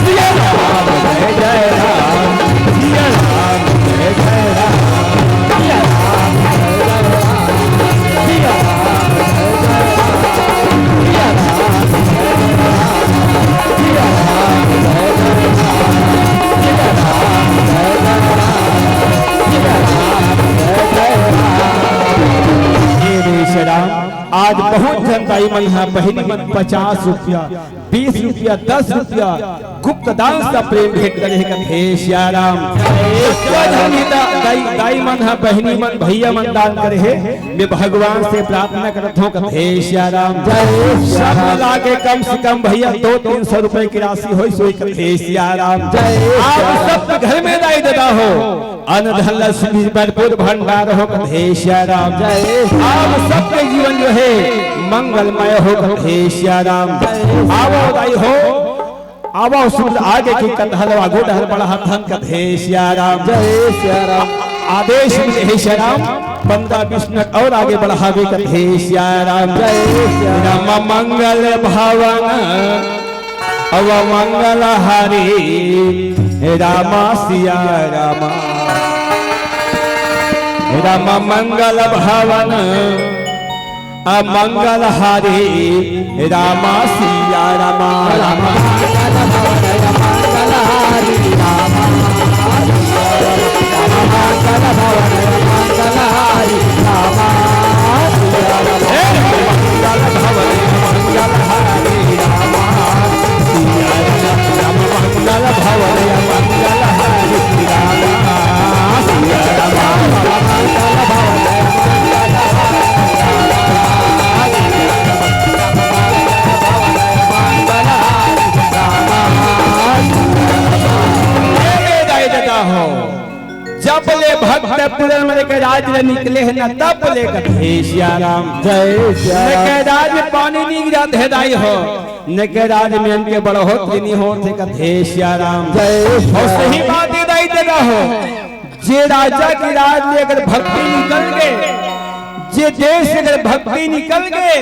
सिया राम जय जय राम। सिया राम जय जय राम। सिया राम जय जय राम। सिया राम जय जय राम। सिया राम जय जय राम। सिया राम जय जय राम। सिया राम जय जय राम। सिया राम जय जय राम। हे रे सिया राम, आज बहुत झन दाई मन ह, बहिनी मन पचास रुपया, बीस रुपया, दस रुपया गुप्त दान से प्रेम भेंट करे हे कथे सिया राम। जय सिया राम। दाई, दाई मन ह, बहिनी मन, भैया मन दान करे हे, मैं भगवान से प्रार्थना करत हूँ कथे सिया राम। जय सिया राम। सब मिला के कम से कम भैया दो तीन सौ रुपए की राशि होई, सोई कथे सिया राम। जय सिया राम। आप सबके घर में दाई ददा हो, अन्न धन लक्ष्मी भरपूर भंडार हो कथे सिया राम। जय। आप सबके जीवन जो है मंगलमय हो कथे सिया राम। जय। आवो दाई हो, आवो सुंदर आगे की कथा लो, आगो डहर बड़ा धन कथे सिया राम। जय सिया राम। आदेश मिले हे सिया राम, पंद्रह बीस मिनट और आगे बढ़ावे कथे सिया राम। जय सिया राम। राम मंगल भवन अव मंगल हारी रामा सिया रामा। राम मंगल भवन अमंगल हारी रामा सिया रामा। राम मंगल भवन अमंगल हारी रामा। राम मंगल भवन अमंगल हारी रामा। हे मंगल भवन मंगल हारी रामा। सिया राम मंगल भवन मंगल हारी रामा। सिया राम मंगल भवन मंगल हारी रामा। हे दाई ददा हो, जब ले भक्त पूरन मल के राज ले निकले हे ना, तब ले कथे सिया राम। जय सिया राम। लेके राज में पानी नहीं गिरा दे दाई हो। ने के राज में अनके बढ़ोतरी नहीं होत हे कथे सिया राम। जय सिया राम। सही बात हे दाई ददा हो, जे राजा के राज ले अगर भक्ति निकल गे, जे देश से अगर भक्ति निकल गे,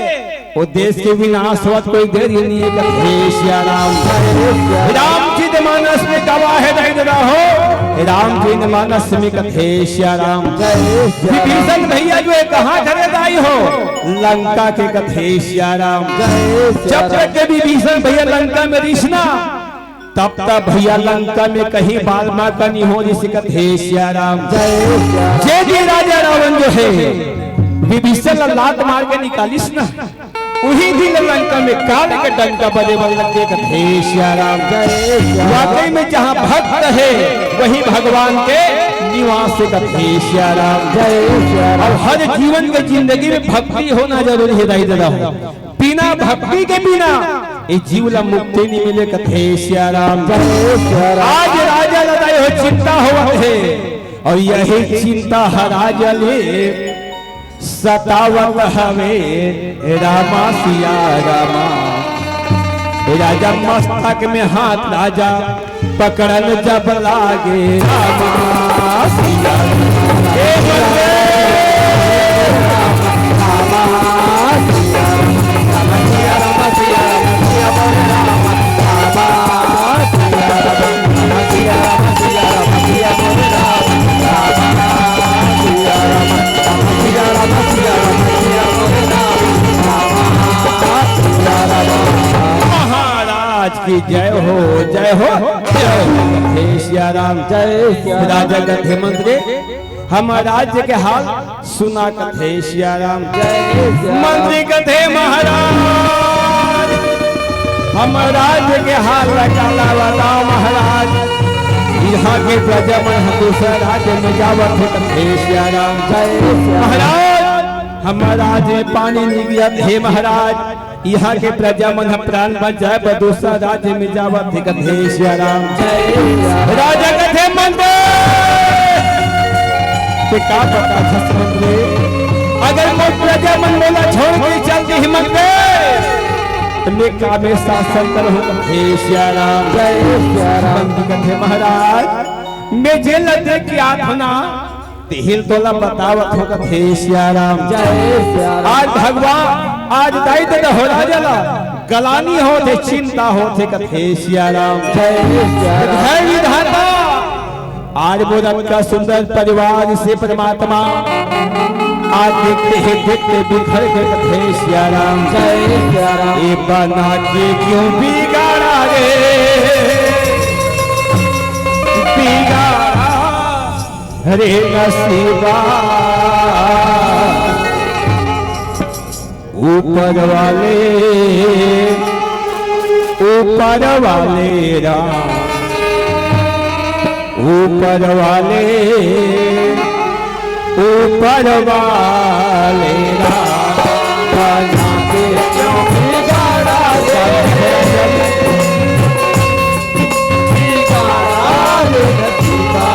वो देश के विनाश होवत कोई देरी नहीं हे कथे सिया राम। जय सिया राम। रामचरित मानस में गवाह हे दाई ददा हो, रामचरित मानस में कथे सिया राम। जय सिया राम। विभीषण भैया जो हे कहाँ खड़े दाई हो, लंका के कथे सिया राम। जय सिया राम। जब तक के विभीषण भैया लंका में रिस ना, तब तक भैया लंका में कहीं बाल माँ का नहीं हो रिस कथे सिया राम। जय सिया राम। जे दिन राजा रावण जो हे विभीषण ला लात मार के निकालिस ना, उही दिन लंका में काल के डंका बजे बर लग गे कथे सिया राम। जय सिया राम। वाकई में जहाँ भक्त हे वही भगवान के निवास हे कथे सिया राम। जय सिया राम। और हर जीवन के जिंदगी में भक्ति होना जरूरी हे दाई ददा हो। बिना भक्ति के बिना ये जीव ला मुक्ति नहीं मिले कथे सिया राम। जय सिया राम। आज राजा ला दाई हो चिंता होवत हे और यही चिंता हर राजा ले सतावत हवे रामा सिया रामा। राजा मस्तक में हाथ राजा पकड़न जब लागे रामा सिया रामा। हे बंदे। महाराज की जय हो, जय हो, जय हो। हे सिया राम। जय सिया राम। राजा कथे मंत्री, हमर राज्य के हाल सुना कथे सिया राम। जय सिया राम। मंत्री कथे महाराज, हमर राज्य के हाल ला काला बताओ महाराज। यहाँ के प्रजा मन ह दूसरा राज्य में जावत हे कथे सिया राम। जय सिया राम। महाराज, हमर राज्य में पानी नहीं गिरत हे महाराज। यहाँ के प्रजा मन ह प्राण बचाए बर दूसरा राज्य में जावत हे कथे सिया राम। जय सिया राम। राजा कथे मंत्री, ते का बताथस मंत्री, अगर मोर प्रजा मन मोला छोड़ के चल दिही मंत्री, त मैं का में शासन करहूँ कथे सिया राम। जय सिया राम। मंत्री कथे महाराज, मैं जेल ला देख के आत हँव ना, तिही ल तोला बतावत हँव कथे सिया राम। जय सिया राम। आज भगवान, आज दाई ददा हो राजा ला गलानी होत हे, चिंता होत हे कथे सिया राम। जय सिया राम। हे विधाता, आज मोर अतका सुंदर परिवार से परमात्मा आज देखते हे, देखते बिखर गे कथे सिया राम। जय सिया राम। ये बना के क्यों बिगाड़ा रे, बिगाड़ा रे नसीबा, ऊपर वाले, ऊपर वाले राम, ऊपर वाले, ऊपर वाले राम, बना के क्यों बिगाड़ा रे, बिगाड़ा रे नसीबा।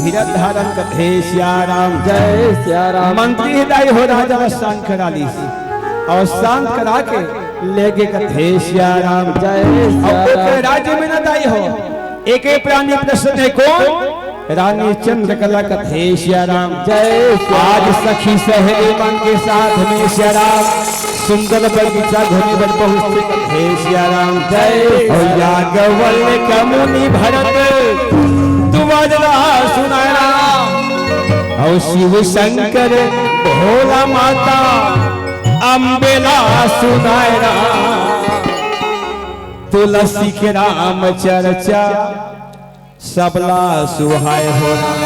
धीरज धारण कथे सिया राम। जय सिया राम। मंत्री दाई हो राजा ला शांत करा लीस अउ शांत करा के लेगे कथे सिया राम। जय सिया अउ ओकर राम। राज्य में न दाई हो, एक एक प्राणी प्रसन्न हे कोन? रानी चंद्रकला कथे सिया राम। जय सिया आज राम। सखी सहेली मन के साथ में सिया राम सुंदर बगीचा घूमे बर पहुँचथे कथे सिया राम। जय अउ याज्ञवल्क्य मुनि भरत दुआर ला सुनाय राम। अउ शिव शंकर भोला माता अम्बे ला सुनाय राम। तुलसी के राम चर्चा सबला सुहाय हो राम।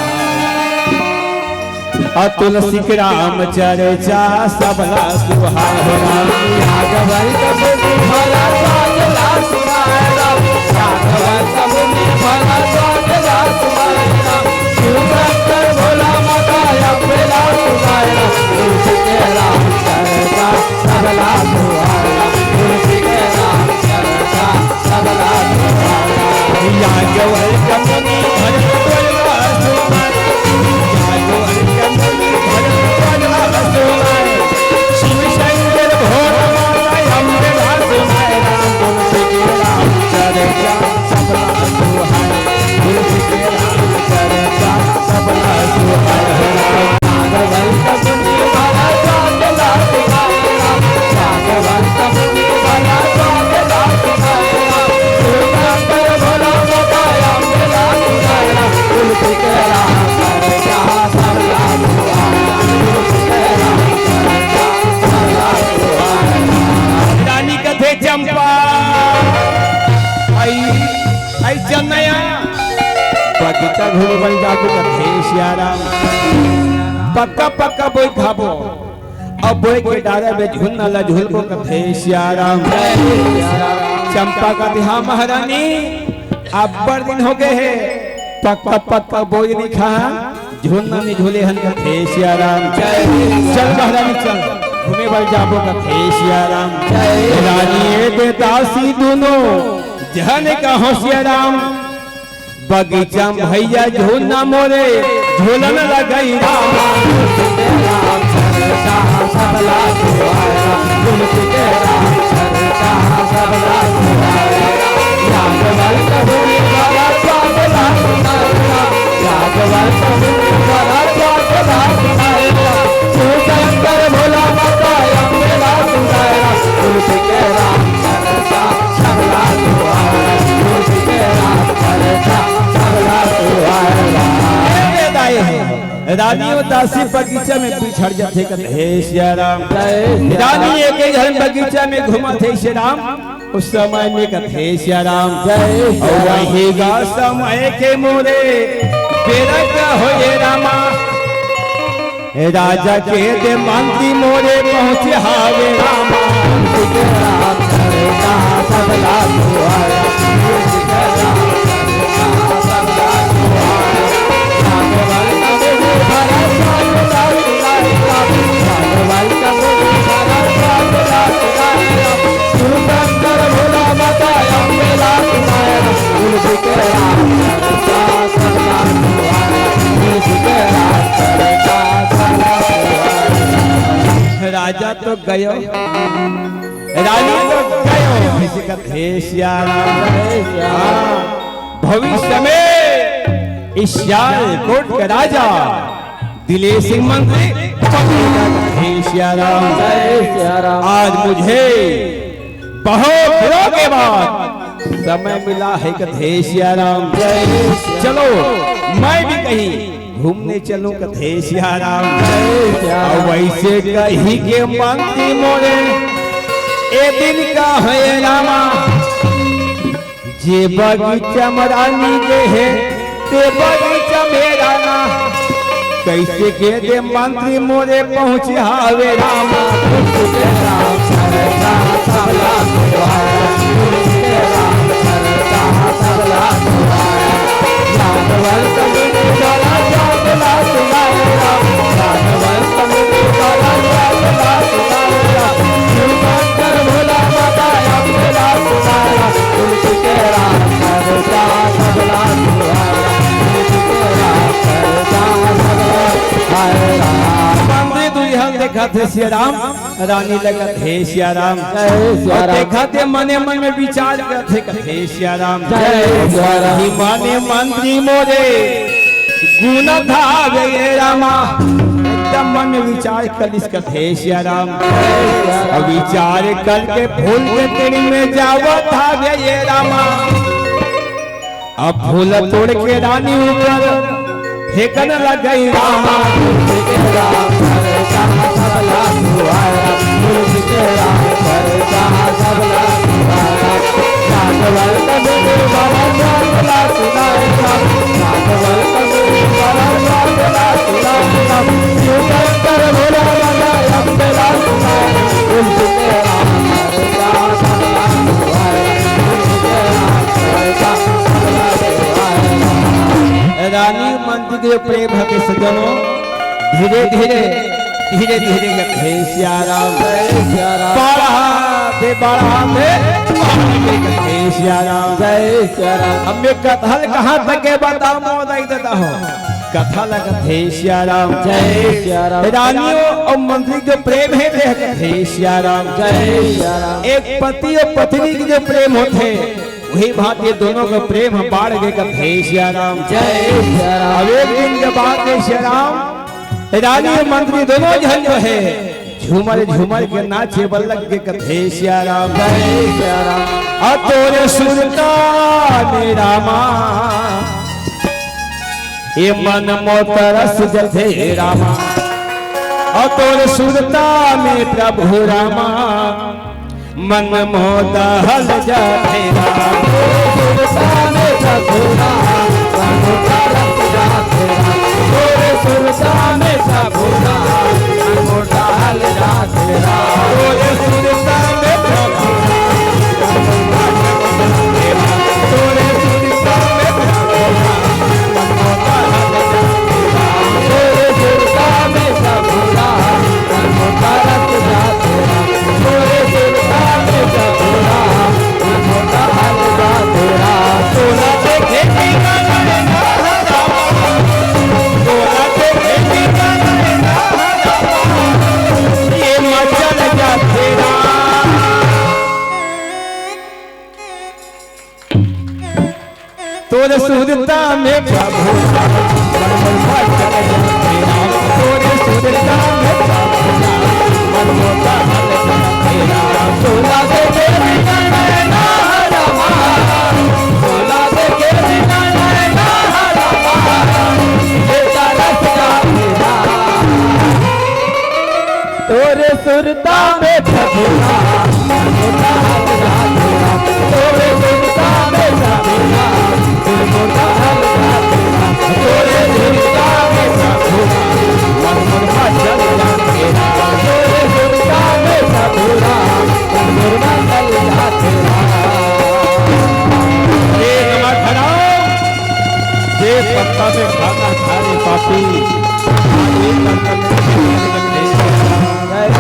अ तुलसी के राम चर्चा सबला सुहाय हो राम। याज्ञवल्क्य मुनि भरत सबला सुहाय राम। याज्ञवल्क्य मुनि भरत सबला सुहाय राम। शिव शंकर भोला माता अम्बे ला सुहाय राम। तुलसी के राम चर्चा सबला सुहाय राम। तुलसी के राम चर्चा रानी कथे चंपा, आई, आई चन्नैया, बगीचा घूमे बर जाबो कथे सिया राम। पक्का पक्का बोय खाबो, अब बोय के डारा में झुलना ला झुलबो कथे सिया राम। चंपा कथे हाँ महारानी, अब्बड़ दिन हो गए हे, पक्का पक्का बोय नइ खा, झुलना नइ झुले हन कथे सिया राम। चल महारानी चल, घूमे बर जाबो कथे सिया राम। रानी ए दे दासी दुनो झन कहो सिया राम। बगीचा में भैया झुलना मोरे झुलन लगई राम। रानी अउ दासी बगीचा में बिछड़ जाथे कथे सिया राम। रानी एक एक झन बगीचा में घूमत हे सिया राम। उस समय में कथे सिया राम। जय सिया राम। वही गा समय के मोरे बेरा का होए रामा। राजा के दे मंत्री मोरे पहुँचे हावे रामा। राजा तो गयो, रानी तो गयो। हे सिया राम, हे सिया राम। हाँ, भविष्य में इस सियालकोट का राजा दिलेर सिंह मंत्री। हे सिया राम, हे सिया राम। आज मुझे बहुत दिनों के बाद समय मिला है कथे सिया राम। चलो, मैं भी कहीं घूमने चलूं कथे सिया राम। अउ वैसे कही के मंत्री मोरे ए दिन का है रामा। जे बगीचा में रानी गे हे, ते बगीचा में राना। कैसे के दे मंत्री मोरे पहुँचे हावे रामा। देखत हे सिया राम, रानी लगत हे सिया राम। जय सिया राम। देखत हे मने मन में विचार करत हे, कथे सिया राम। जय सिया राम। ही मने मंत्री मोरे गुण धावे ये रामा। एकदम मन में विचार करिस, कथे सिया राम। अब विचार करके फूल के तेड़ी में जावत धावे ये रामा। अब फूल तोड़ के रानी ऊपर फेंकन लग गई रामा। रानी मंत्री के प्रेम हके सजनो, धीरे धीरे, धीरे धीरे कथे सिया राम। जय सिया राम। बढ़ाते बढ़ाते बढ़ाते कथे सिया राम। जय सिया राम। अब मैं कथा ल कहाँ तक के बताऊं, मोर दाई दादा हो। कथा ल कथे सिया राम। जय सिया राम। रानियों और मंत्री जो प्रेम हे, वे कथे सिया राम। जय सिया राम। एक पति और पत्नी के जो प्रेम होथे, वही भांति ये दोनों का प्रेम ह बाढ़ गे कथे सिया राम। जय सिया राम। अब एक दिन के बाद ये सिया राम, रानी और मंत्री दोनों झन जो हे, झूमर झूमर के नाचे बर लग गे कथे सिया राम। जय सिया राम। अ तोरे सुरता में रामा, ये मन मोर तरस जथे रामा। अ तोरे सुरता में प्रभु रामा, मन मोर दहल जाथे राम। तोरे सुरता में प्रभु राम, मन मोर तरस जाथे राम। तोरे सुरता में प्रभु राम, मन मोर दहल जाथे राम। तोरे सुरता में प्रभु राम, मन मोर दहल जाथे राम। तोरे सुरता में प्रभु राम, मन मोर दहल जाथे राम। तोरे सुरता में प्रभु राम, मन मोर तरस जाथे राम। तोर सुरता में प्रभु, तोर सुरता में प्रभु, तोला देखे बिना नैना हरामा, तोला देखे बिना नैना हरामा, ये तरस का तेरा। तोरे सुरता में छपेरा, तोरे सुरता में छपेरा, तोरे सुरता में छपेरा, तोरे सुरता में छपेरा। ए नमक हराम, जे पत्ता में खाना खा रे पापी, आज एक पत्ता में खाना खा रे।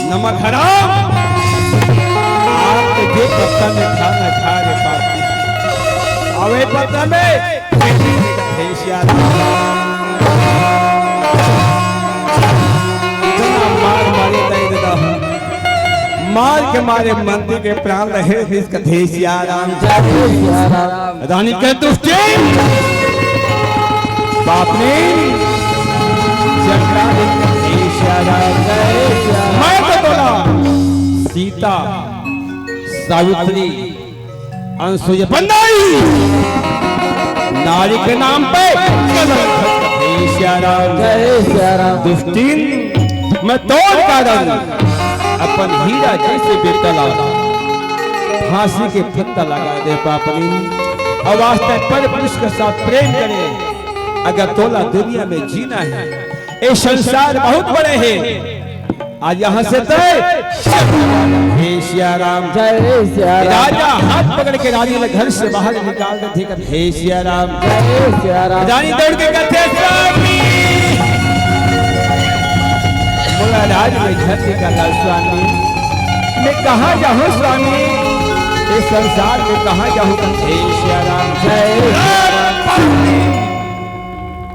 नमक हराम, आज के जे पत्ता में खाना खा रे पापी, अवे पत्ता में हे सिया राम। इतना मार मारे दाई दादा हो। मार के मारे मंत्री के प्राण रहे, जिसका हे सिया राम। जय सिया राम। रानी के दुष्टिन, बाप ने चक्रा दे, हे सिया राम। जय सिया राम। मैं तो बोला, सीता, सावित्री, अनसुईया बंदाई, नारी के नाम पे कलंक। हे सिया राम। जय सिया राम। दुष्टिन, मैं तोर कारण अपन हीरा जैसे बेटा ला फांसी के फत्ता लगा दे पापनी। अब आज तक पर पुरुष के साथ प्रेम करे, अगर तोला दुनिया में जीना है, ये संसार बहुत बड़े है, आज यहाँ से तय। हे सिया राम। जय सिया राम। राजा हाथ पकड़ के रानी ला घर से बाहर निकाल देथे, कथे, "हे सिया राम।" जय सिया राम। रानी दौड़ के कथे, "स्वामी, मोला राज में झन निकाला स्वामी, मैं कहाँ जाहूँ स्वामी, इस संसार में कहाँ जाहूँ?" कथे, "हे सिया राम।" जय सिया राम।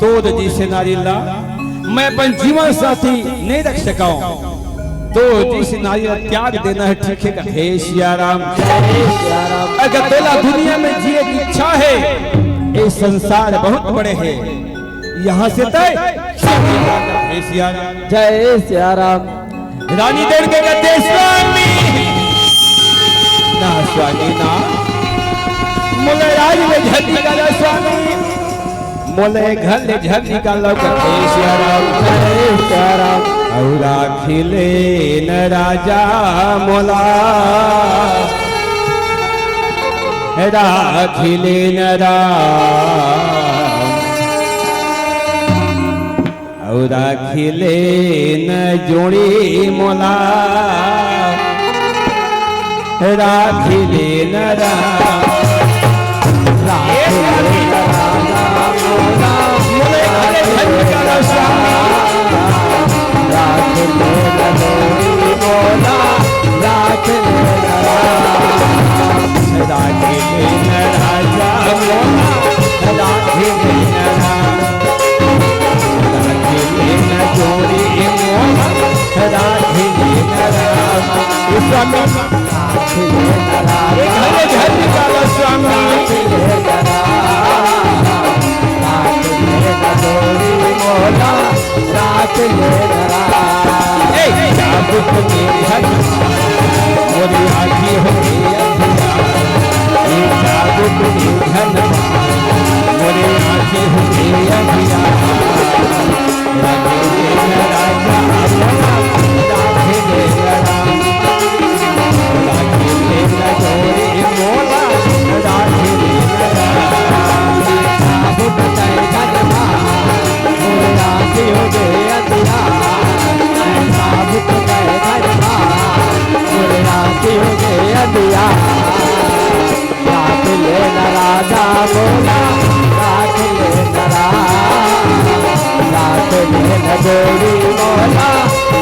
तोर जइसे नारी ला मैं अपन जीवन साथी नहीं रख सकव, तो जिस नारी ला त्याग देना है, ठीक है, कथे सिया राम। अगर तोला दुनिया में जिए की इच्छा है, ये संसार बहुत बड़े है, यहाँ से तय। हे सिया राम। जय सिया राम। रानी दौड़ के कथे, स्वामी, ना स्वामी ना, मोला राज ले झन निकाला स्वामी, मोला घर ले झन निकाला, कथे सिया राम। जय सिया राम। अउ राखी ले न राजा मोला, राखी ले न राम, अउ राखी ले न जोड़ी मोला, राखी ले न राम। राखी ले न राम मोला, मोला राखी ले न राम। राखी ले न जोड़ी मोला, राखी ले न राम। राखी ले न राजा मोला, राखी ले न राम। राखी ले न जोड़ी मोला, राखी ले न राम। इस समय राखी ले न राम। एक हरे घर निकाला स्वामी। राखी ले न राम। राखी ले न जोड़ी मोला, राखी ले न राम। ए, जादू के धन, मोरी आँखी हो गई अंधिया। ए, जादू के धन, मोरी आँखी हो गई अंधिया। राखी ले न राजा, राखी ले न राम। राखी ले न जोड़ी मोला, राखी ले न राम। साबुत तय गजबा, मोरे राखी हो गए अंधिया। साबुत तय गजबा, मोरे राखी हो गए अंधिया। राखी ले न राजा मोला, राखी ले न राम। राखी ले न जोड़ी मोला,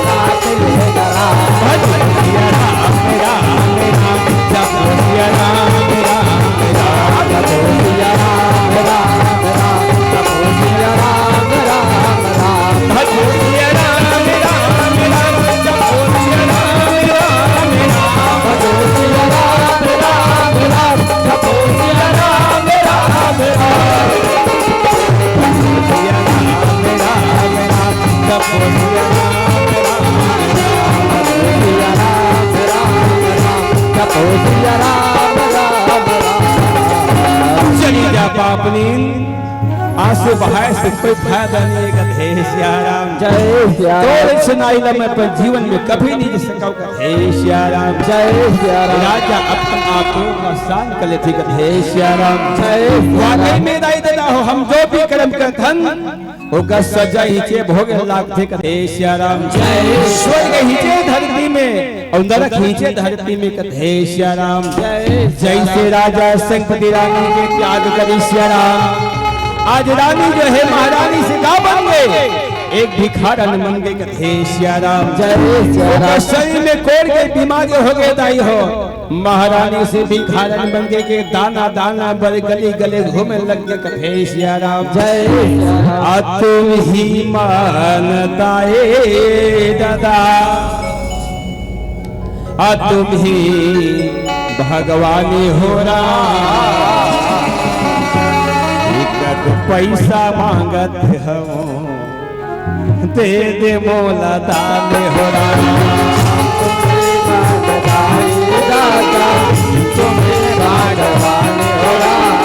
राखी ले न राम। भज सिया राम, राम, राम, जपो सिया राम, राम, राम। जपो सिया राम, राम, राम, जपो सिया राम, राम, राम। भज सिया राम, राम, राम, जपो सिया राम, राम, राम। भज सिया राम, राम, राम, जपो सिया राम, राम, राम। सिया राम, राम, राम, जपो सिया राम, राम, राम। सिया राम, राम, राम, जपो सिया राम, राम, राम। चली जा पापनी, आंसू बहाए से कोई फायदा नहीं है, कथे सिया राम। जय सिया राम। तोर अइसे नारी ला मैं अपन जीवन में कभी नहीं जी सकव, कथे सिया राम। जय सिया राम। राजा अपन आंसू ला शांत कर लेथे, कथे सिया राम। जय सिया राम। वाकई में दाई ददा हो, हम जो भी कर्म करथन, ओकर सजा हिचे भोगे लागथे, कथे सिया राम। जय। स्वर्ग हिचे धरती में, अउ नरक हिचे धरती में, कथे सिया राम। जय। जैसे राजा संगपति रानी के त्याग करी सिया राम, आज रानी जो है महारानी से का बन गए? एक भिखारन बन गए, कथे सिया राम। जय सिया राम। ओकर शरीर में कोढ़ के बीमारी हो गए दाई हो, महारानी से भिखारन बन के, के दाना दाना बर गली गली घूमे लग के, कथे सिया राम। जय सिया राम। आ तुम ही मानता ए दादा, आ तुम ही भगवानी हो राम। इज्जत पैसा मांगत हो, दे दे मोला दान हो राम। तुम्हें भगवान हो राम,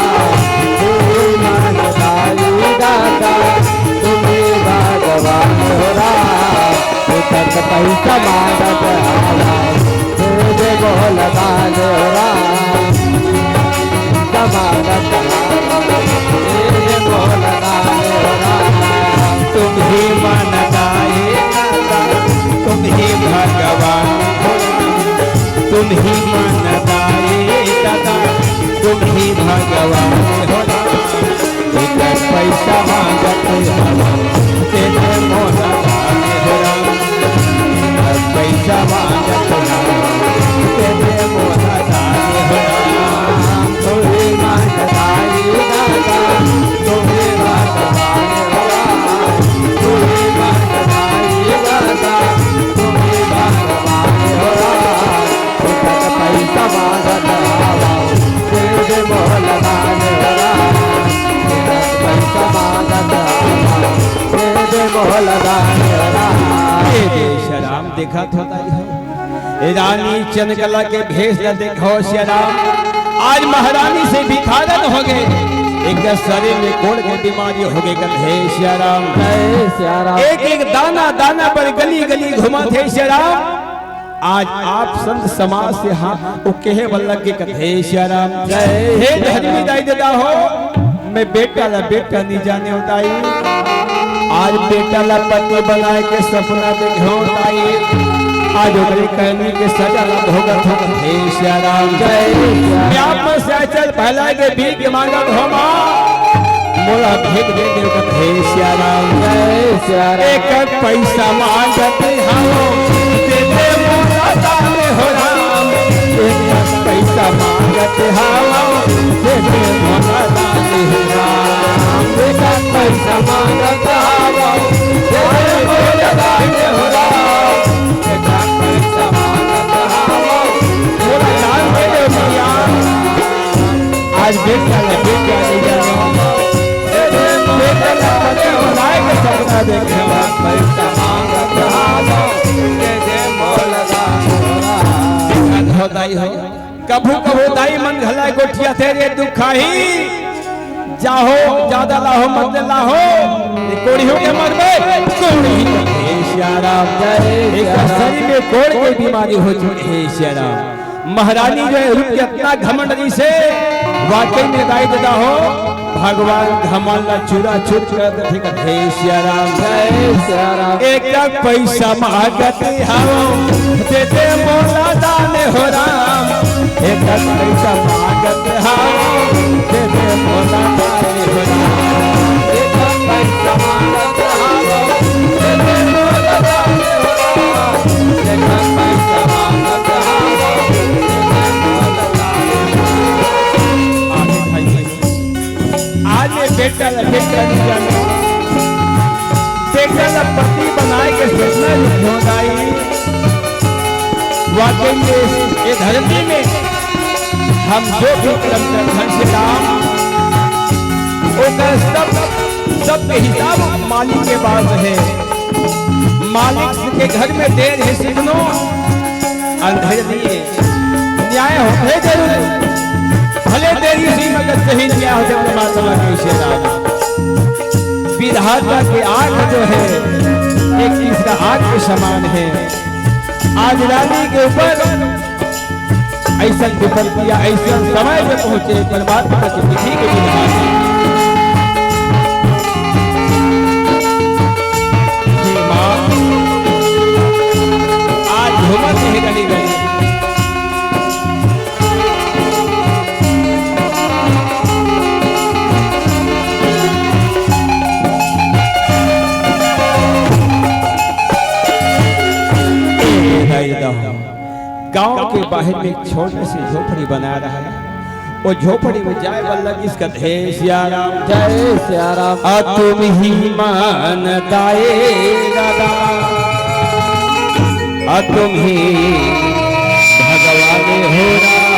तुम्हें भगवान हो राम। पैसा मांगत हवा, दे दे मोला दान हो राम। मांगत हवा, दे दे मोला दान हो राम। तुम ही मानता ए दादा, तुम ही भगवान हो राम। तुम ही मानता ए दादा, तुम ही भगवान हो राम। इज्जत पैसा मांगत हवा, दे दे मोला दान हो राम। इज्जत पैसा मांगत हवा, दे दे मोला दान हो राम। तू ही मांगता ए दादा, तू ही भगवान हो राम। तू ही ये दे सिया राम, देखा तो दाई हो। ए रानी चंद्रकला के भेष ला देखो सिया राम। आज महारानी से भिखारन हो गे। एक शरीर में कोढ़ के बीमारी हो गे कथे सिया राम। जय सिया राम। एक एक दाना दाना पर गली गली घूमत हे सिया राम। आज आप संत समाज से हाँ, वो कहे वाला के कथे सिया राम। जय हे सिया धर्मी राम। दाई ददा हो, मैं बेटा ला बेटा नहीं जाने हो दाई। आज बेटा ला पति बनाए के सपना देखे हो दाई। आज ओकरे करनी के सजा ला भोगत हो कथे सिया राम। जय सिया राम। मैं आप मन से चल पहला के भीख मांगत हो माँ। मोला भीख दे दे कथे सिया राम। जय सिया राम। एक पैसा मांगत हवं, दे दे मोला दान हो राम। एक पैसा मांगत हवं, दे दे मोला दान हो राम। एक पैसा मांगत हवं, दे दे मोला दान हो राम। एक पैसा मांगत हवं, मोला दान दे दे भैया। आज बेटा ला बेटा नहीं जाने। बेटा ला पति बनाए के सपना देखे। हो दाई हो, कभू कभू दाई मन घला गोठियाथे रे दुखाही। जाहो, जादा लाहो, मत लाहो। ये कोढ़ियों के मरबे, कोढ़ी। हे सिया राम, जय एक सिया राम। शरीर में कोढ़ के बीमारी हो चुकी हे सिया राम। महारानी जो है रूप के इतना घमंड रहिसे, वाकई में दाई ददा हो, भगवान घमंड ला चूरा चूर कर देथे कथे सिया राम। जय सिया राम। एक पैसा मांगत हवं, दे दे मोला दान हो राम। एक पैसा मांगत हवं, दे दे मोला दान हो राम। एक पैसा मांगत हवं, दे दे मोला दान हो राम। आज ये बेटा ला बेटा नहीं जाने, बेटा ला पति बनाए के सपना नहीं हो दाई। वाकई में ये धरती में हम जो भी कर्म करथन सिया राम, ओकर सब, सबके हिसाब मालिक के पास हे। मालिक के घर में देर हे सजनो, अंधेर नहीं हे। न्याय होथे जरूर, भले देरी सही मगर सही न्याय होथे परमात्मा के सिया राम। विधाता के आंख जो हे, एक चीज का आंख के समान हे। आज रानी के ऊपर अइसन विपत्ति या अइसन समय में पहुंचे, परमात्मा के विधि के बिना। हे माँ, आज घूमत हे गली गली। ए दाई ददा हो, गांव के बाहर में एक छोटे से झोपड़ी बना रहा है। वो झोपड़ी में जाए वाला किस कथे सिया राम। जय सिया राम। आ तुम ही मानता ए दादा, आ तुम ही भगवान हो राम।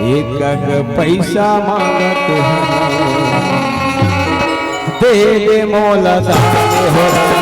एक एक पैसा मांगत हवं, दे दे मोला दान हो राम।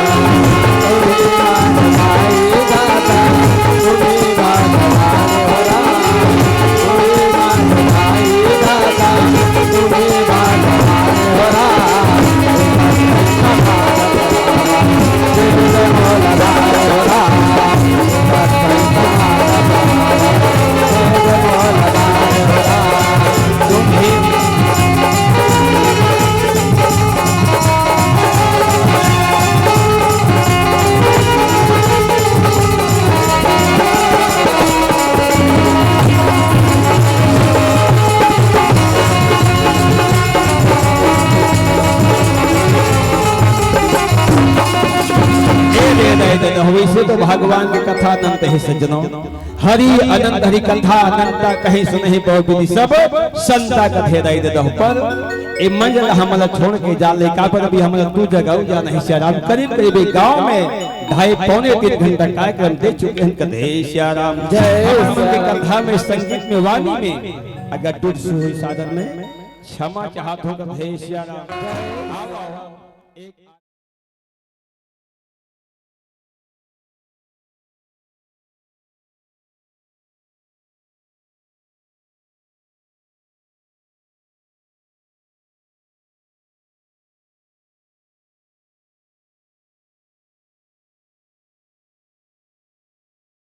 ए दे दे दे दे, वैसे तो भगवान के कथा अनंत हे सज्जनों। हरि अनंत हरि कथा अनंता, कहीं सुनहि बहु विधि सब संता कथे दाई दे दहु पर। ए मंच ला हमला छोड़ के जा ले, काबर अभी हमला दू जगह अउ जाना हे सिया राम। करीब करीब ए गांव में ढाई पौने तीन घंटा कार्यक्रम दे चुके हैं कथे सिया राम। जय हमन के सिया राम। कथा में, संगीत में, वाणी में अगर त्रुटि हुई सादर में क्षमा चाहत हों कथे सिया राम। एक